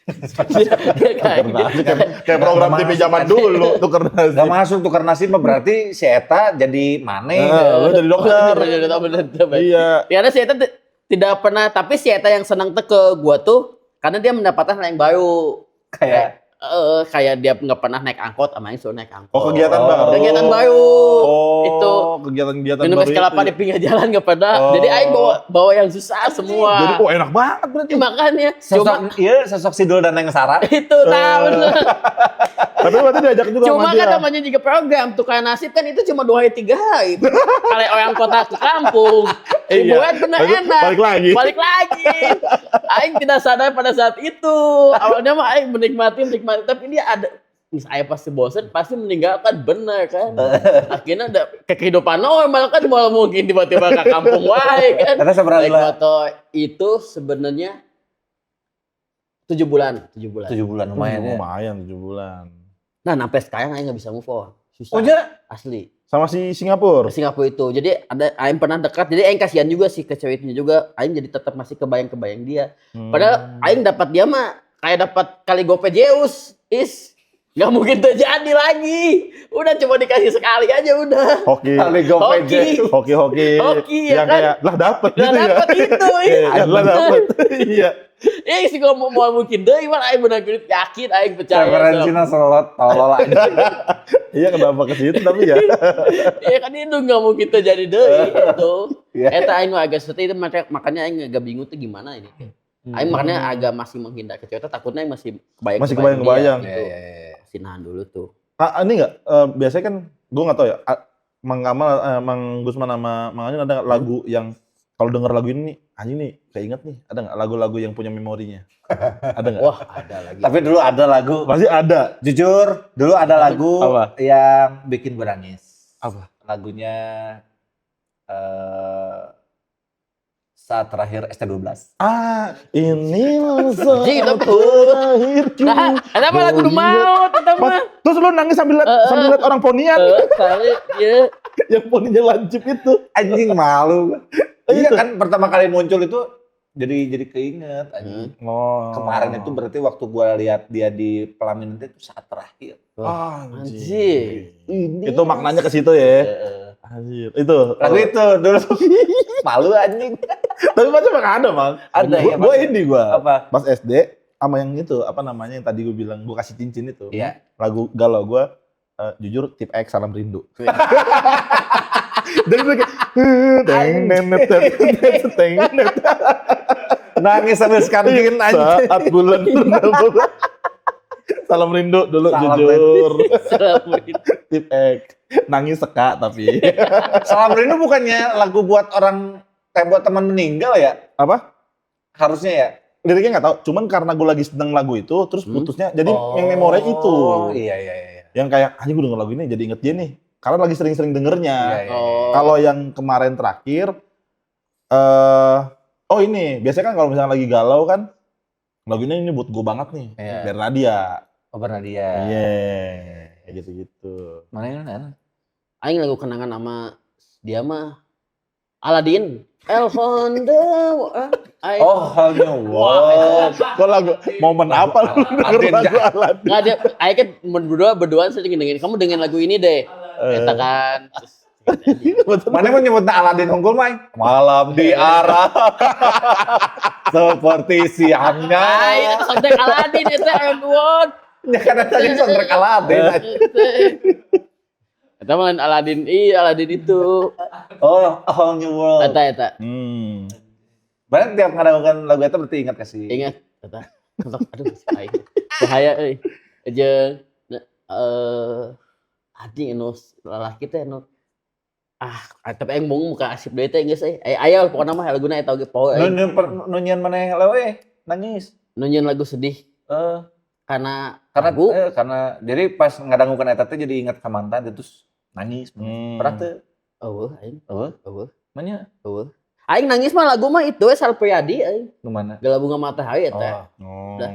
Dia kayak Tukar nasi, kayak program TV zaman dulu, tukar nasi. Gak masuk tukar nasib mah berarti si Eta jadi maneh. Lu jadi dokter. Bener, bener, bener. Iya. Karena si Eta tidak pernah, tapi si Eta yang senang tuh ke gua tuh karena dia mendapatkan hal yang baru. Kayak Kayak dia nggak pernah naik angkot, sama yang suruh naik angkot. Oh, kegiatan baru. Kegiatan baru. Oh, Itu. kegiatan-kegiatan Minum baru es kelapa itu. di pinggir jalan nggak pernah. Oh. Jadi aing bawa yang susah semua. Jadi, oh enak banget berarti. Makanya sosok cuma iya sosok Sidul dan Neng Sarah. itu tahu. Tapi berarti diajak juga Cuma sama kan dia. namanya juga program tukar nasib kan itu cuma 2 hari 3 hari. Kalau orang kota ke kampung, Iya. dibuat bener enak. Balik lagi. Balik lagi. Aing tidak sadar pada saat itu. Awalnya mah aing menikmati, tapi ini ada Saya pasti bosen, pasti meninggalkan, bener kan. Akhirnya ada ke kehidupan normal kan, malah mungkin tiba-tiba ke kampung wae kan. Karena seberapa Naik motor itu sebenarnya 7 bulan, 7 bulan. 7 bulan lumayan ya. Lumayan 7 bulan. Nah, sampai sekarang aing nggak bisa move on. Susah. Oh ya? Asli. Sama si Singapura. Ke Singapura itu. Jadi ada aing pernah dekat. Jadi aing kasihan juga sih ke cewek itu juga. Aing jadi tetap masih kebayang-kebayang dia. Padahal aing dapat dia mah kayak dapat kali gope Zeus. Is nggak mungkin terjadi lagi. Udah coba dikasih sekali aja udah. Hoki. Kali gope Hoki. Zeus. Hoki hoki. Hoki, ya yang kan? kayak lah dapet Udah gitu ya. dapet itu. Iya, lah dapet. Iya. Eh, sih kalau mau mungkin deh, gimana aing benar yakin aing percaya. Referensinya selot tolol aja. Iya kenapa ke situ tapi ya. Iya kan itu nggak mungkin terjadi deh itu. Iya. Eta aing mah agak seperti itu makanya aing agak bingung tuh gimana ini. Aing makanya agak masih menghindar ke cewek, takutnya aing masih kebayang. Masih kebayang-kebayang. Gitu. Iya. Masih nahan dulu tuh. Ah, ini enggak biasanya kan gue nggak tahu ya. Mang Kamal, Mang Gusman sama Mang Anyun ada nggak lagu yang kalau denger lagu ini nih, anjing nih, keinget nih. Ada nggak lagu-lagu yang punya memorinya? Ada nggak? Wah, ada lagi. Tapi dulu ada lagu. Pasti ada. Jujur, dulu ada lagu Apa? yang bikin gue nangis. Apa? Lagunya saat terakhir ST12. Ah, ini Anjing, saat tapi- terakhirku. Nah, kenapa lagu udah maut eta mah? Terus lu nangis sambil lihat orang ponian Kali ya. yang poninya lancip itu. Anjing malu. Iya Itu. kan pertama kali muncul itu jadi keinget anjing. Oh. Kemarin itu berarti waktu gua lihat dia di pelaminan itu saat terakhir. Anjing. Anjing. Itu maknanya ke situ ya. Heeh. Anjir. Itu. Lagu itu dulu malu anjing. Tapi pasti emang ada, Mang. Ada Gua, ya. gua ini gua. Apa? Pas SD sama yang itu, apa namanya yang tadi gua bilang gua kasih cincin itu. Iya. Lagu galau gua jujur tip X salam rindu. Jadi gue kayak teng nenet teng net. Nangis sambil skankin anjing. Saat bulan purnama. Salam rindu dulu Salam jujur. Salam rindu. Tip X. Nangis seka tapi. Salam rindu bukannya lagu buat orang kayak buat teman meninggal ya? Apa? Harusnya ya. Liriknya nggak tahu, cuman karena gue lagi seneng lagu itu, terus putusnya, jadi yang memori itu. Oh, iya iya iya. Yang kayak, anjing gue denger lagu ini jadi inget dia nih. Karena lagi sering-sering dengernya. Iya, iya. Oh. Kalau yang kemarin terakhir, oh ini, biasanya kan kalau misalnya lagi galau kan, lagunya ini buat gue banget nih, Iya. Bernadia. Oh, Bernadia. Iya, kayak gitu-gitu. Mana yang mana? Aing lagu kenangan sama dia mah Aladin. El Honda. Aing. Oh, Whole New Wah, World. Kok lagu, momen apa lu denger Aladin, lagu Aladin? Nggak dia, aing kan berduaan sering dengerin. Kamu dengerin lagu ini deh. Eta kan. Terus, Mana mau nyebutnya Aladin unggul, Mai? Malam di arah seperti siangnya. Aing itu soundtrack Aladin eta El World. Ya karena tadi soundtrack Aladin. Eta mah lain Aladin, iya Aladin itu. Oh, A Whole New World. Eta eta. Berarti tiap ngadangukan lagu itu berarti ingat ke sih? Ingat eta. Aduh, aing. Bahaya euy. Jeung anjing anu lalaki teh anu tapi aing bohong muka asip deui teh geus euy. Aya pokona mah laguna eta oge poho aing. Nu nyian maneh lewe nangis. Nu nyieun lagu sedih karena Karena lagu karena jadi pas ngadangukan eta teh jadi ingat ka mantan terus nangis. Pernah teu? Eueuh aing. Eueuh. Eueuh. Manya Eueuh. Aing nangis mah lagu mah itu we Sal Priadi aing. nu mana? Gala Bunga Matahari eta. Oh. Oh. Udah.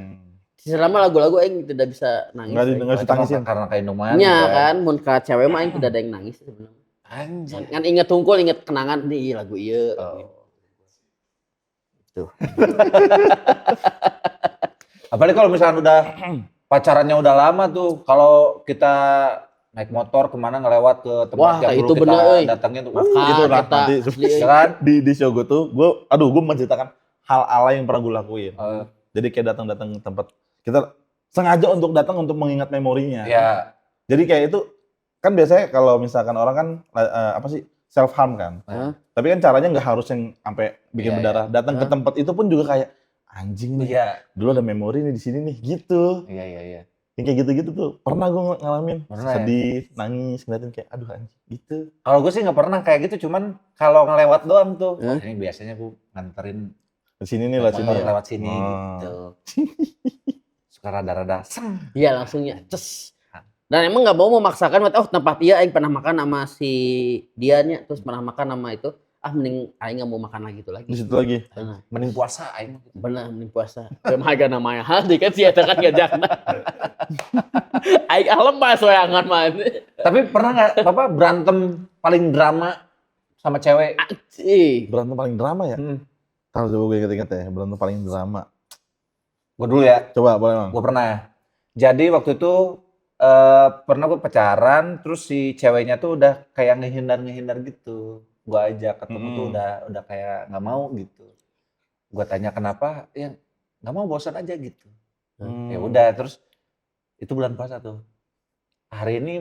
Selama lagu-lagu aing tidak bisa nangis. Nggak aing. nggak Itu ditangisin. mah karena kainuman. Nya kan mun ka cewek mah aing tidak ada yang nangis sebenarnya. Anjir. Ngan inget tungkul inget kenangan nih lagu ieu. Oh. Tuh. Apalagi kalau misalkan udah pacarannya udah lama tuh, kalau kita naik motor kemana ngelewat ke tempat Wah, yang itu dulu kita bener, euy. datengin tuh, Makan Itu lah, eta nanti. asli euy. ya kan? Di show gue tuh, gue, aduh gue menceritakan hal alay yang pernah gue lakuin. Jadi kayak datang-datang ke tempat, kita sengaja untuk datang untuk mengingat memorinya. Ya. Jadi kayak itu, kan biasanya kalau misalkan orang kan, apa sih, self harm kan. Hah? Tapi kan caranya nggak harus yang sampai bikin Iya, berdarah. Datang ke Hah? tempat itu pun juga kayak, anjing nih, Iya, dulu ada memori nih di sini nih, gitu. iya, iya, iya. Yang kayak gitu-gitu tuh, pernah gue ngalamin. Pernah ya? Sedih, nangis, ngeliatin kayak, aduh anjing, gitu. Kalau gue sih nggak pernah kayak gitu, cuman kalau ngelewat doang tuh. Hah? Wah, ini biasanya gue nganterin Di sini nih lah, naik sini motor ya. lewat sini Oh. gitu. Suka rada-rada seng. Iya langsungnya ces. Dan emang nggak mau memaksakan, oh tempat iya aing pernah makan sama si dianya, terus pernah makan sama itu, ah mending aing nggak mau makan lagi itu lagi. Di situ lagi. Benar, Mending puasa aing. benar mending puasa. Cuma harga namanya hati kan sih eta kan ngajakna. Aing ah lemas sorangan mah. Tapi pernah nggak Bapak berantem paling drama sama cewek? Anjing. Berantem paling drama ya? Tahu coba gue inget-inget ya, berantem paling drama. Gue dulu ya. Coba boleh, Bang. Gue pernah. Jadi waktu itu pernah gue pacaran, terus si ceweknya tuh udah kayak ngehindar-ngehindar gitu. Gue ajak ketemu tuh udah kayak nggak mau gitu. Gue tanya kenapa, ya nggak mau, bosan aja gitu. Ya udah, terus itu bulan puasa tuh. Hari ini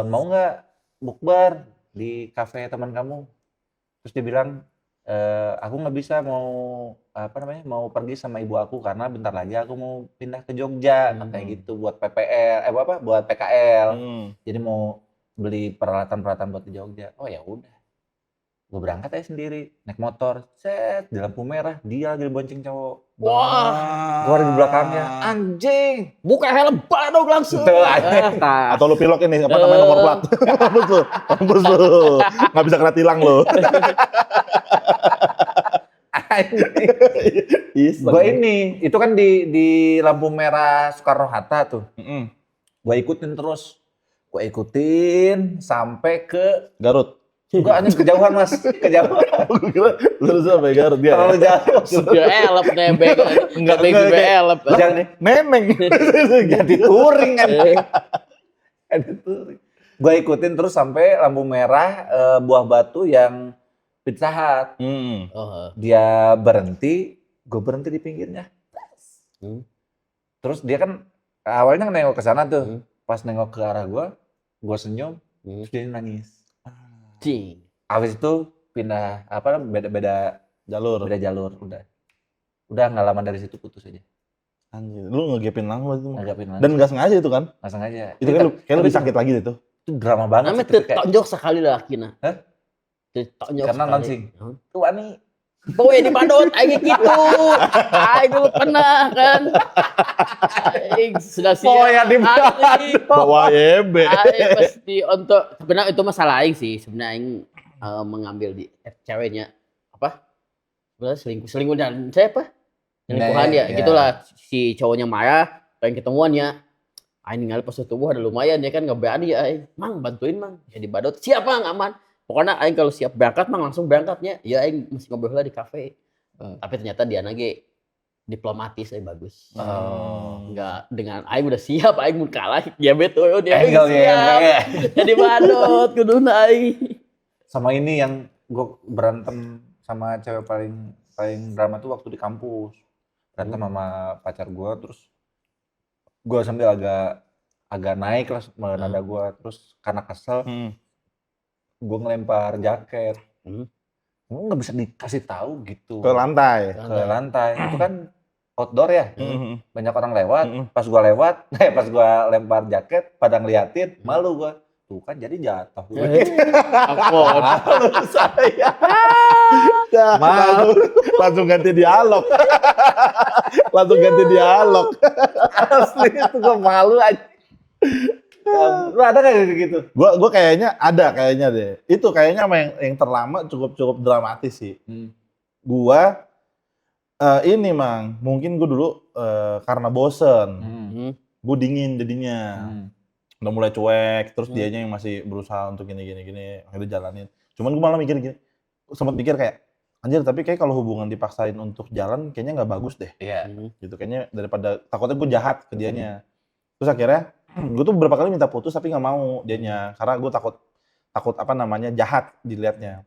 mau nggak bukber di kafe teman kamu? Terus dia bilang, aku nggak bisa, mau apa namanya, mau pergi sama ibu aku karena bentar lagi aku mau pindah ke Jogja, kayak gitu buat PPL, apa buat PKL. Jadi mau beli peralatan-peralatan buat di Jogja. Oh ya udah. Gue berangkat aja sendiri, naik motor, set di lampu merah, dia lagi bonceng cowok. Wah. Gue ada di belakangnya, anjing. Buka helm badog langsung. Betul, anjing. Ah, Atau lu pilok ini apa namanya nomor plat. Mampus lu. Mampus lu. Nggak bisa kena tilang lu. Gue ini, itu kan di lampu merah Soekarno Hatta tuh. Gue ikutin terus. Gue ikutin sampai ke Garut. Enggak, anjing kejauhan, Mas. Kejauhan. Gue kira terus sampai Garut dia. Terlalu jauh. Supir elep nebeng. Enggak, Nebeng supir kayak- elep. Jangan Neneng. jadi touring kan. Jadi touring. Gue ikutin terus sampai lampu merah Buah Batu yang Pizza Hut. Oh. Dia berhenti, gue berhenti di pinggirnya. Terus dia kan awalnya nengok ke sana tuh. Pas nengok ke arah gue senyum, terus dia nangis. Cing. Abis itu pindah apa beda-beda Jalur. Beda jalur udah. Udah nggak lama dari situ putus aja. Anjir, lu ngegepin langsung waktu itu. Ngegepin langsung. Dan nggak sengaja itu kan? Nggak sengaja. Itu kan kayak lebih sakit lagi itu. Itu drama banget. Namanya tertonjok sekali laki nah. Hah? Tertonjok karena sekali. langsing. Tuh ani. Pokoknya di Bandot, aing gitu. Aing dulu pernah kan. Aing sudah siap. Pokoknya di Bandot. Bawa YB. Aing pasti untuk sebenarnya itu masalah aing sih. Sebenarnya aing mengambil di ceweknya apa? Sebenarnya selingkuh dan saya apa? Selingkuhan ya, gitulah si cowoknya marah, pengen ketemuan ya. Aing ningali postur tubuh ada lumayan ya kan, nggak berani ya aing. Mang bantuin mang. Ya di Bandot, siap mang aman. Pokoknya aing kalau siap berangkat mang langsung berangkatnya. Ya aing mesti ngobrol lah di kafe. Tapi ternyata dia lagi diplomatis aing bagus. Enggak dengan aing udah siap aing mun kalah ya betul dia aing siap. Ya. Jadi Bandot kuduna aing. Sama ini yang gue berantem sama cewek paling drama tuh waktu di kampus. Berantem sama pacar gue, terus gue sambil agak naik lah nada gue, terus karena kesel gue ngelempar jaket. Gue nggak bisa dikasih tahu gitu. Ke lantai. Ke lantai. Itu kan outdoor ya. Banyak orang lewat. Pas gue lewat, pas gue lempar jaket, pada ngeliatin, malu gue. Tuh kan jadi jatuh. Malu saya. Malu. Langsung ganti dialog. Langsung ganti dialog. Asli itu gue malu aja. Lu ada nggak gitu? Gua kayaknya ada kayaknya deh. Itu kayaknya sama yang terlama cukup dramatis sih. Gua ini mang, mungkin gua dulu karena bosen, gua dingin jadinya. Udah mulai cuek, terus dianya yang masih berusaha untuk gini, akhirnya jalanin. Cuman gua malah mikir gini, sempat mikir kayak, anjir tapi kayak kalau hubungan dipaksain untuk jalan kayaknya nggak bagus deh. Iya. Gitu kayaknya daripada takutnya gua jahat ke dianya. Terus akhirnya gue tuh beberapa kali minta putus tapi nggak mau dianya karena gue takut apa namanya jahat dilihatnya.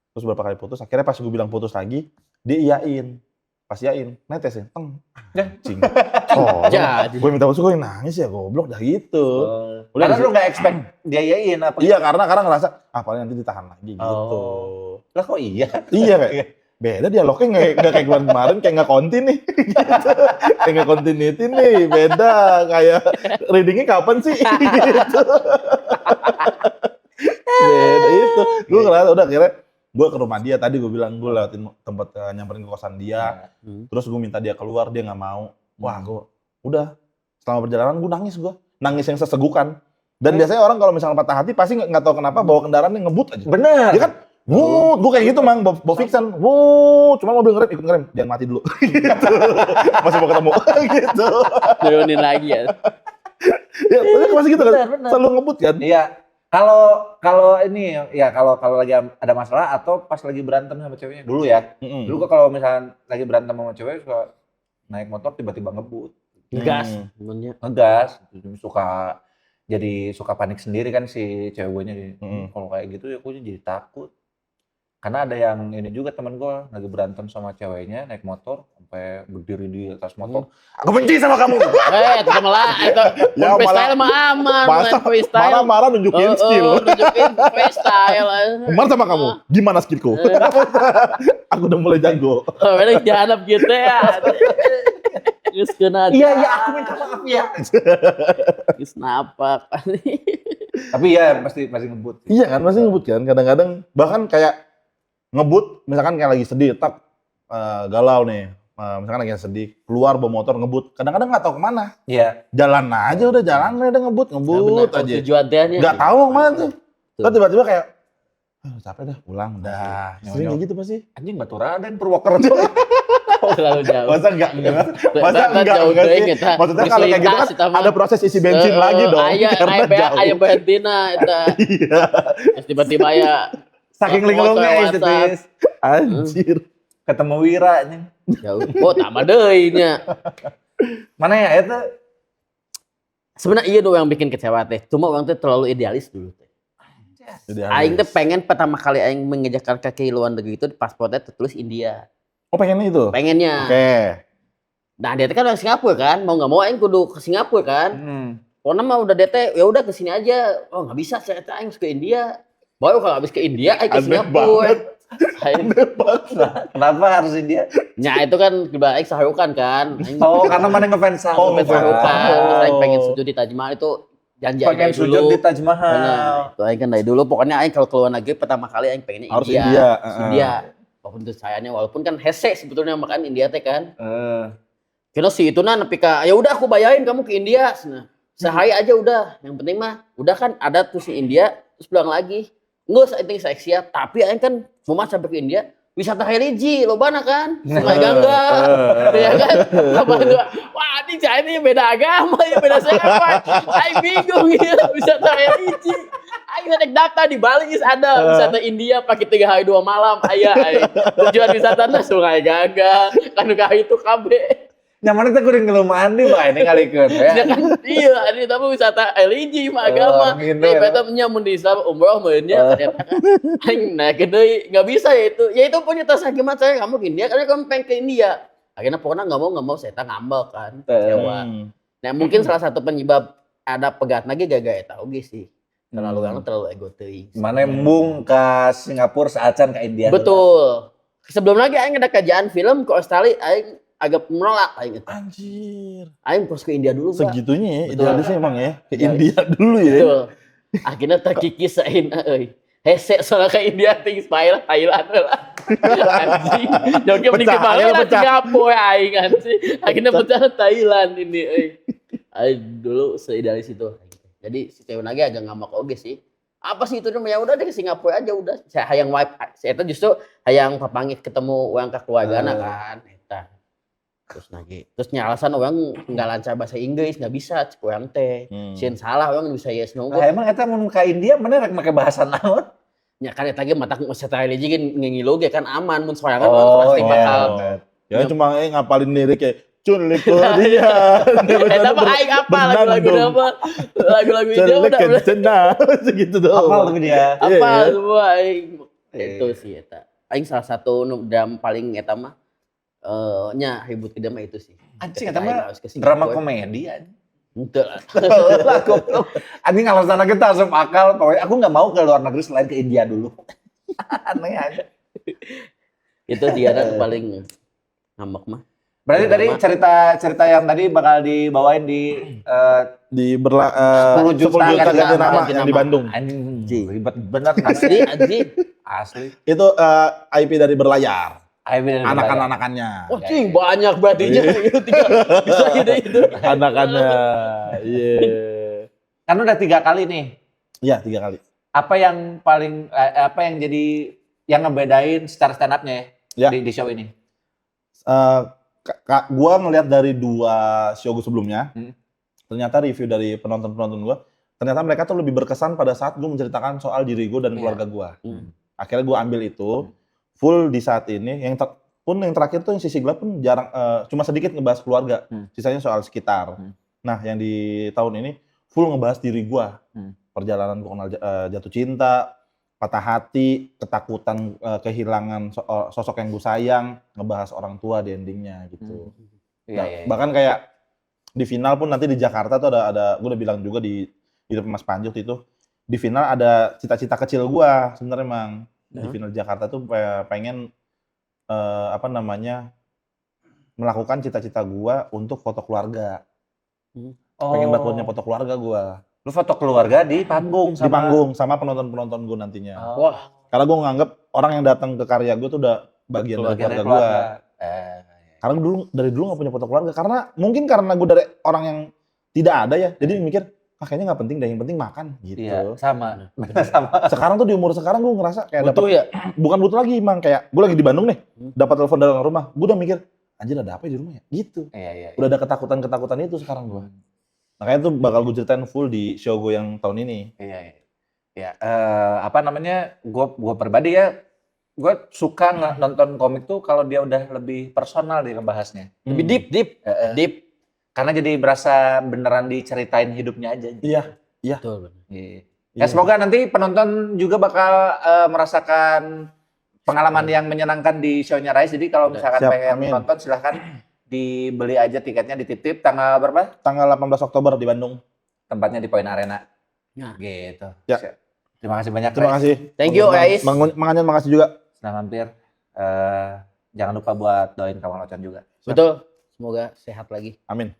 Terus beberapa kali putus, akhirnya pas gue bilang putus lagi dia iyain, pas iyain netesin, teng, anjing. Oh, gue minta putus gue nangis ya goblok dah gitu. Udah, karena lu nggak expect dia iyain apa? Iya karena ngerasa ah paling nanti ditahan lagi gitu. Lah kok iya? Iya kayak beda dialognya nggak kayak kemarin, kayak nggak konti nih, gitu. Kayak nggak continuity nih, beda kayak readingnya kapan sih? Gitu. Beda itu, gue ngerasa udah akhirnya gue ke rumah dia tadi gue bilang gue lewatin tempat nyamperin ke kosan dia, terus gue minta dia keluar dia nggak mau, wah gue udah selama perjalanan gue nangis gue, Nangis yang sesegukan. Dan biasanya orang kalau misalnya patah hati pasti nggak tahu kenapa bawa kendaraannya ngebut aja. Bener. Ya kan? Wuh, gue kayak gitu Mang, bawa Vixen. Wuh, cuma mobil ngerem, ikut ngerem. Jangan mati dulu. Gitu. Masih mau ketemu. Gitu. Turunin lagi ya. Ya, tapi masih gitu kan. Bener. Selalu ngebut kan. Iya. Kalau ini ya kalau lagi ada masalah atau pas lagi berantem sama ceweknya dulu ya. Dulu gua kalau misalnya lagi berantem sama cewek suka naik motor tiba-tiba ngebut. Ngegas. Ngegas, suka jadi suka panik sendiri kan si ceweknya. Kalau kayak gitu ya aku jadi takut. Karena ada yang ini juga teman gue lagi berantem sama ceweknya naik motor sampai berdiri di atas motor. Aku benci sama kamu. Itu malah itu ya, freestyle mah aman. Marah-marah nunjukin skill. Nunjukin freestyle. Marah sama kamu. Gimana skillku? Aku udah mulai jago. Beda jahanap gitu ya. Terus kena. Iya, aku minta maaf ya. Terus napak. Tapi ya pasti masih ngebut. Iya kan, masih ngebut kan. Kadang-kadang bahkan kayak ngebut, misalkan kayak lagi sedih, tak galau nih, misalkan lagi sedih, keluar bawa motor ngebut, kadang-kadang nggak tahu kemana. Iya. Jalan aja udah, jalan udah ngebut aja. Tujuannya. Nggak tahu kemana tuh. Terus tiba-tiba kayak, capek dah, pulang dah. Sering kayak gitu pasti. Anjing Batu Raden Purwokerto. Terlalu jauh. Masa enggak? Masa enggak sih? Maksudnya kalau kayak gitu kan ada proses isi bensin lagi dong. Karena jauh. Aya bensinna eta. Iya. Terus tiba-tiba ya saking linglungnya itu tis. Anjir. Ketemu Wira nih. Jauh. Oh, tambah deui nya. Mana ya itu? Sebenarnya iya dong yang bikin kecewa teh. Cuma orang teh terlalu idealis dulu teh. Aing teh pengen pertama kali aing mengejarkan kaki luar negeri itu di paspornya tertulis India. Oh, pengennya itu? Pengennya. Oke. Nah, dia teh kan orang Singapura kan, mau nggak mau aing kudu ke Singapura kan. Pokoknya mah udah dia teh ya udah ke sini aja. Oh, nggak bisa saya teh aing ke India. Baru kalau habis ke India, aing ke Singapura. Aneh banget. Kenapa harus India? Ya itu kan aing Sahrukan kan. Oh, karena mana ngefans Sahrukan. Ngefans Sahrukan. Terus aing pengen sujud di Taj Mahal itu janji aing pengen dari sujud dulu. Di Taj Mahal. Benar. Itu aing kan dari dulu. Pokoknya aing kalau keluar negeri pertama kali aing pengennya harus India. India. India. Walaupun itu sayangnya, walaupun kan hese sebetulnya makan India teh kan. Kira si itu nah nepi ka ya udah aku bayarin kamu ke India. Nah, sehari aja udah. Yang penting mah udah kan ada tuh si India terus pulang lagi. Nggak, saya saya siap. Tapi aing kan mau sampai ke India, wisata religi, lobana kan, Sungai Gangga, ya kan? Wah, ini beda agama, ya beda siapa? Aing bingung ya, wisata religi. Aing naik daftar di Bali ada wisata India pakai 3 hari 2 malam, aya aing. Tujuan wisatanya Sungai Gangga, kan itu KB. Nyaman itu kuring ngeluh mandi, Pak, ini ngalikeun ya. Ya kan, iya, ini tapi wisata religi mah agama. Nih, beta nyamun di Islam umroh meureunnya ternyata kan. Aing naik deui, enggak bisa ya itu. Ya itu punya tas gimana saya kamu ke India karena kamu pengen ke India. Akhirnya pokoknya enggak mau saya ngambek kan. Kecewa. Nah, mungkin salah satu penyebab ada pegat lagi gagal eta oge sih. Terlalu terlalu ego teuing. Mana embung ke Singapura saacan ke India. Betul. Sebelum lagi aing ada kerjaan film ke Australia aing agak menolak aing itu. Anjir. Aing pos ke India dulu, Pak. Segitunya ya, idealisnya emang ya. Ke India dulu ya. Betul. Akhirnya terkikis aing euy. Hese soalnya ke India ting Thailand lah. Anjing. Joki mending ke Bali lah Singapura aing anjing. Akhirnya pecah Thailand ini euy. Aing dulu seidealis itu. Jadi si cewek lagi agak ngambek oge sih. Apa sih itu namanya? Udah deh ke Singapura aja udah. Saya hayang wipe, saya itu justru hayang papangit ketemu urang ka keluargana kan eta. Terus lagi, terus alasan orang nggak lancar bahasa Inggris, nggak bisa, cek orang teh, sieun salah orang bisa yes no. Nah, emang eta mun ka India mana rek make bahasa naon? Ya kan eta ge mata wisata religi ge ngilu ge kan aman mun sorangan pasti bakal. Ya cuma ngapalin lirik kayak culik dia. Eta mah aing apa lagu-lagu apa? Lagu-lagu India udah. Culik kencena segitu doang. Apal tuh dia. Apal semua aing. Itu sih eta. Aing salah satu drama paling eta mah nya ribut ke drama itu sih. Anjing eta mah drama komedi anjing. Henteu lah. Anjing alasan kita asup akal, pokoknya aku enggak mau ke luar negeri selain ke India dulu. Aneh aja. Itu dia paling ngambek mah. Berarti tadi cerita yang tadi bakal dibawain di 10 juta ganti nama yang di Bandung. Anjing, ribet bener asli anjing. Asli. Itu IP dari Berlayar. Anakan-anakannya. Oh, cing banyak berarti nya. Bisa gitu itu. Anakannya. Iya. Kan udah 3 kali nih. Iya, 3 kali. Apa yang paling apa yang jadi yang ngebedain secara stand up-nya ya, di show ini? Gua ngelihat dari 2 show gue sebelumnya, ternyata review dari penonton-penonton gua, ternyata mereka tuh lebih berkesan pada saat gua menceritakan soal diri gua dan keluarga gua. Akhirnya gua ambil itu full di saat ini. Yang pun yang terakhir tuh yang sisi gelap pun jarang, cuma sedikit ngebahas keluarga, sisanya soal sekitar. Nah, yang di tahun ini full ngebahas diri gua. Perjalanan gua kenal jatuh cinta, patah hati, ketakutan kehilangan sosok yang gue sayang, ngebahas orang tua di endingnya gitu. Iya, iya. Bahkan kayak di final pun nanti di Jakarta tuh ada gue udah bilang juga di depan Mas Panji waktu itu, di final ada cita-cita kecil gue sebenarnya Mang. Di final Jakarta tuh pengen apa namanya, melakukan cita-cita gue untuk foto keluarga. Pengen banget punya foto keluarga gue. Lu foto keluarga di panggung sama? Di panggung sama penonton-penonton gue nantinya. Oh. Wah. Karena gue nganggep orang yang datang ke karya gue tuh udah bagian dari keluarga gue. Karena dulu, dari dulu gak punya foto keluarga. Karena mungkin karena gue dari orang yang tidak ada ya. Jadi mikir, kayaknya gak penting deh, yang penting makan gitu. Iya, sama. Sama. Sekarang tuh di umur sekarang gue ngerasa kayak butuh ya? Bukan butuh lagi, Mang. Kayak gue lagi di Bandung nih, dapat telepon dari orang rumah. Gue udah mikir, anjir ada apa ya di rumah ya? Gitu. Iya. Udah ada ketakutan-ketakutan itu sekarang gue. Makanya tuh bakal gue ceritain full di show gue yang tahun ini. Iya. Ya, apa namanya? Gue pribadi ya, gue suka nonton komik tuh kalau dia udah lebih personal dia ngebahasnya. Lebih deep, deep. Karena jadi berasa beneran diceritain hidupnya aja. Iya. Betul. Iya. Ya, semoga nanti penonton juga bakal merasakan pengalaman yang menyenangkan di show-nya Rais. Jadi kalau misalkan pengen nonton silahkan dibeli aja tiketnya, dititip tanggal berapa? Tanggal 18 Oktober di Bandung. Tempatnya di Point Arena. Nah. Gitu. Ya. Terima kasih banyak. Terima kasih. Thank you, Rais. Mang Anyan makasih juga. Sudah mampir. Jangan lupa buat doain Kawan Ocan juga. Betul. Semoga sehat lagi. Amin.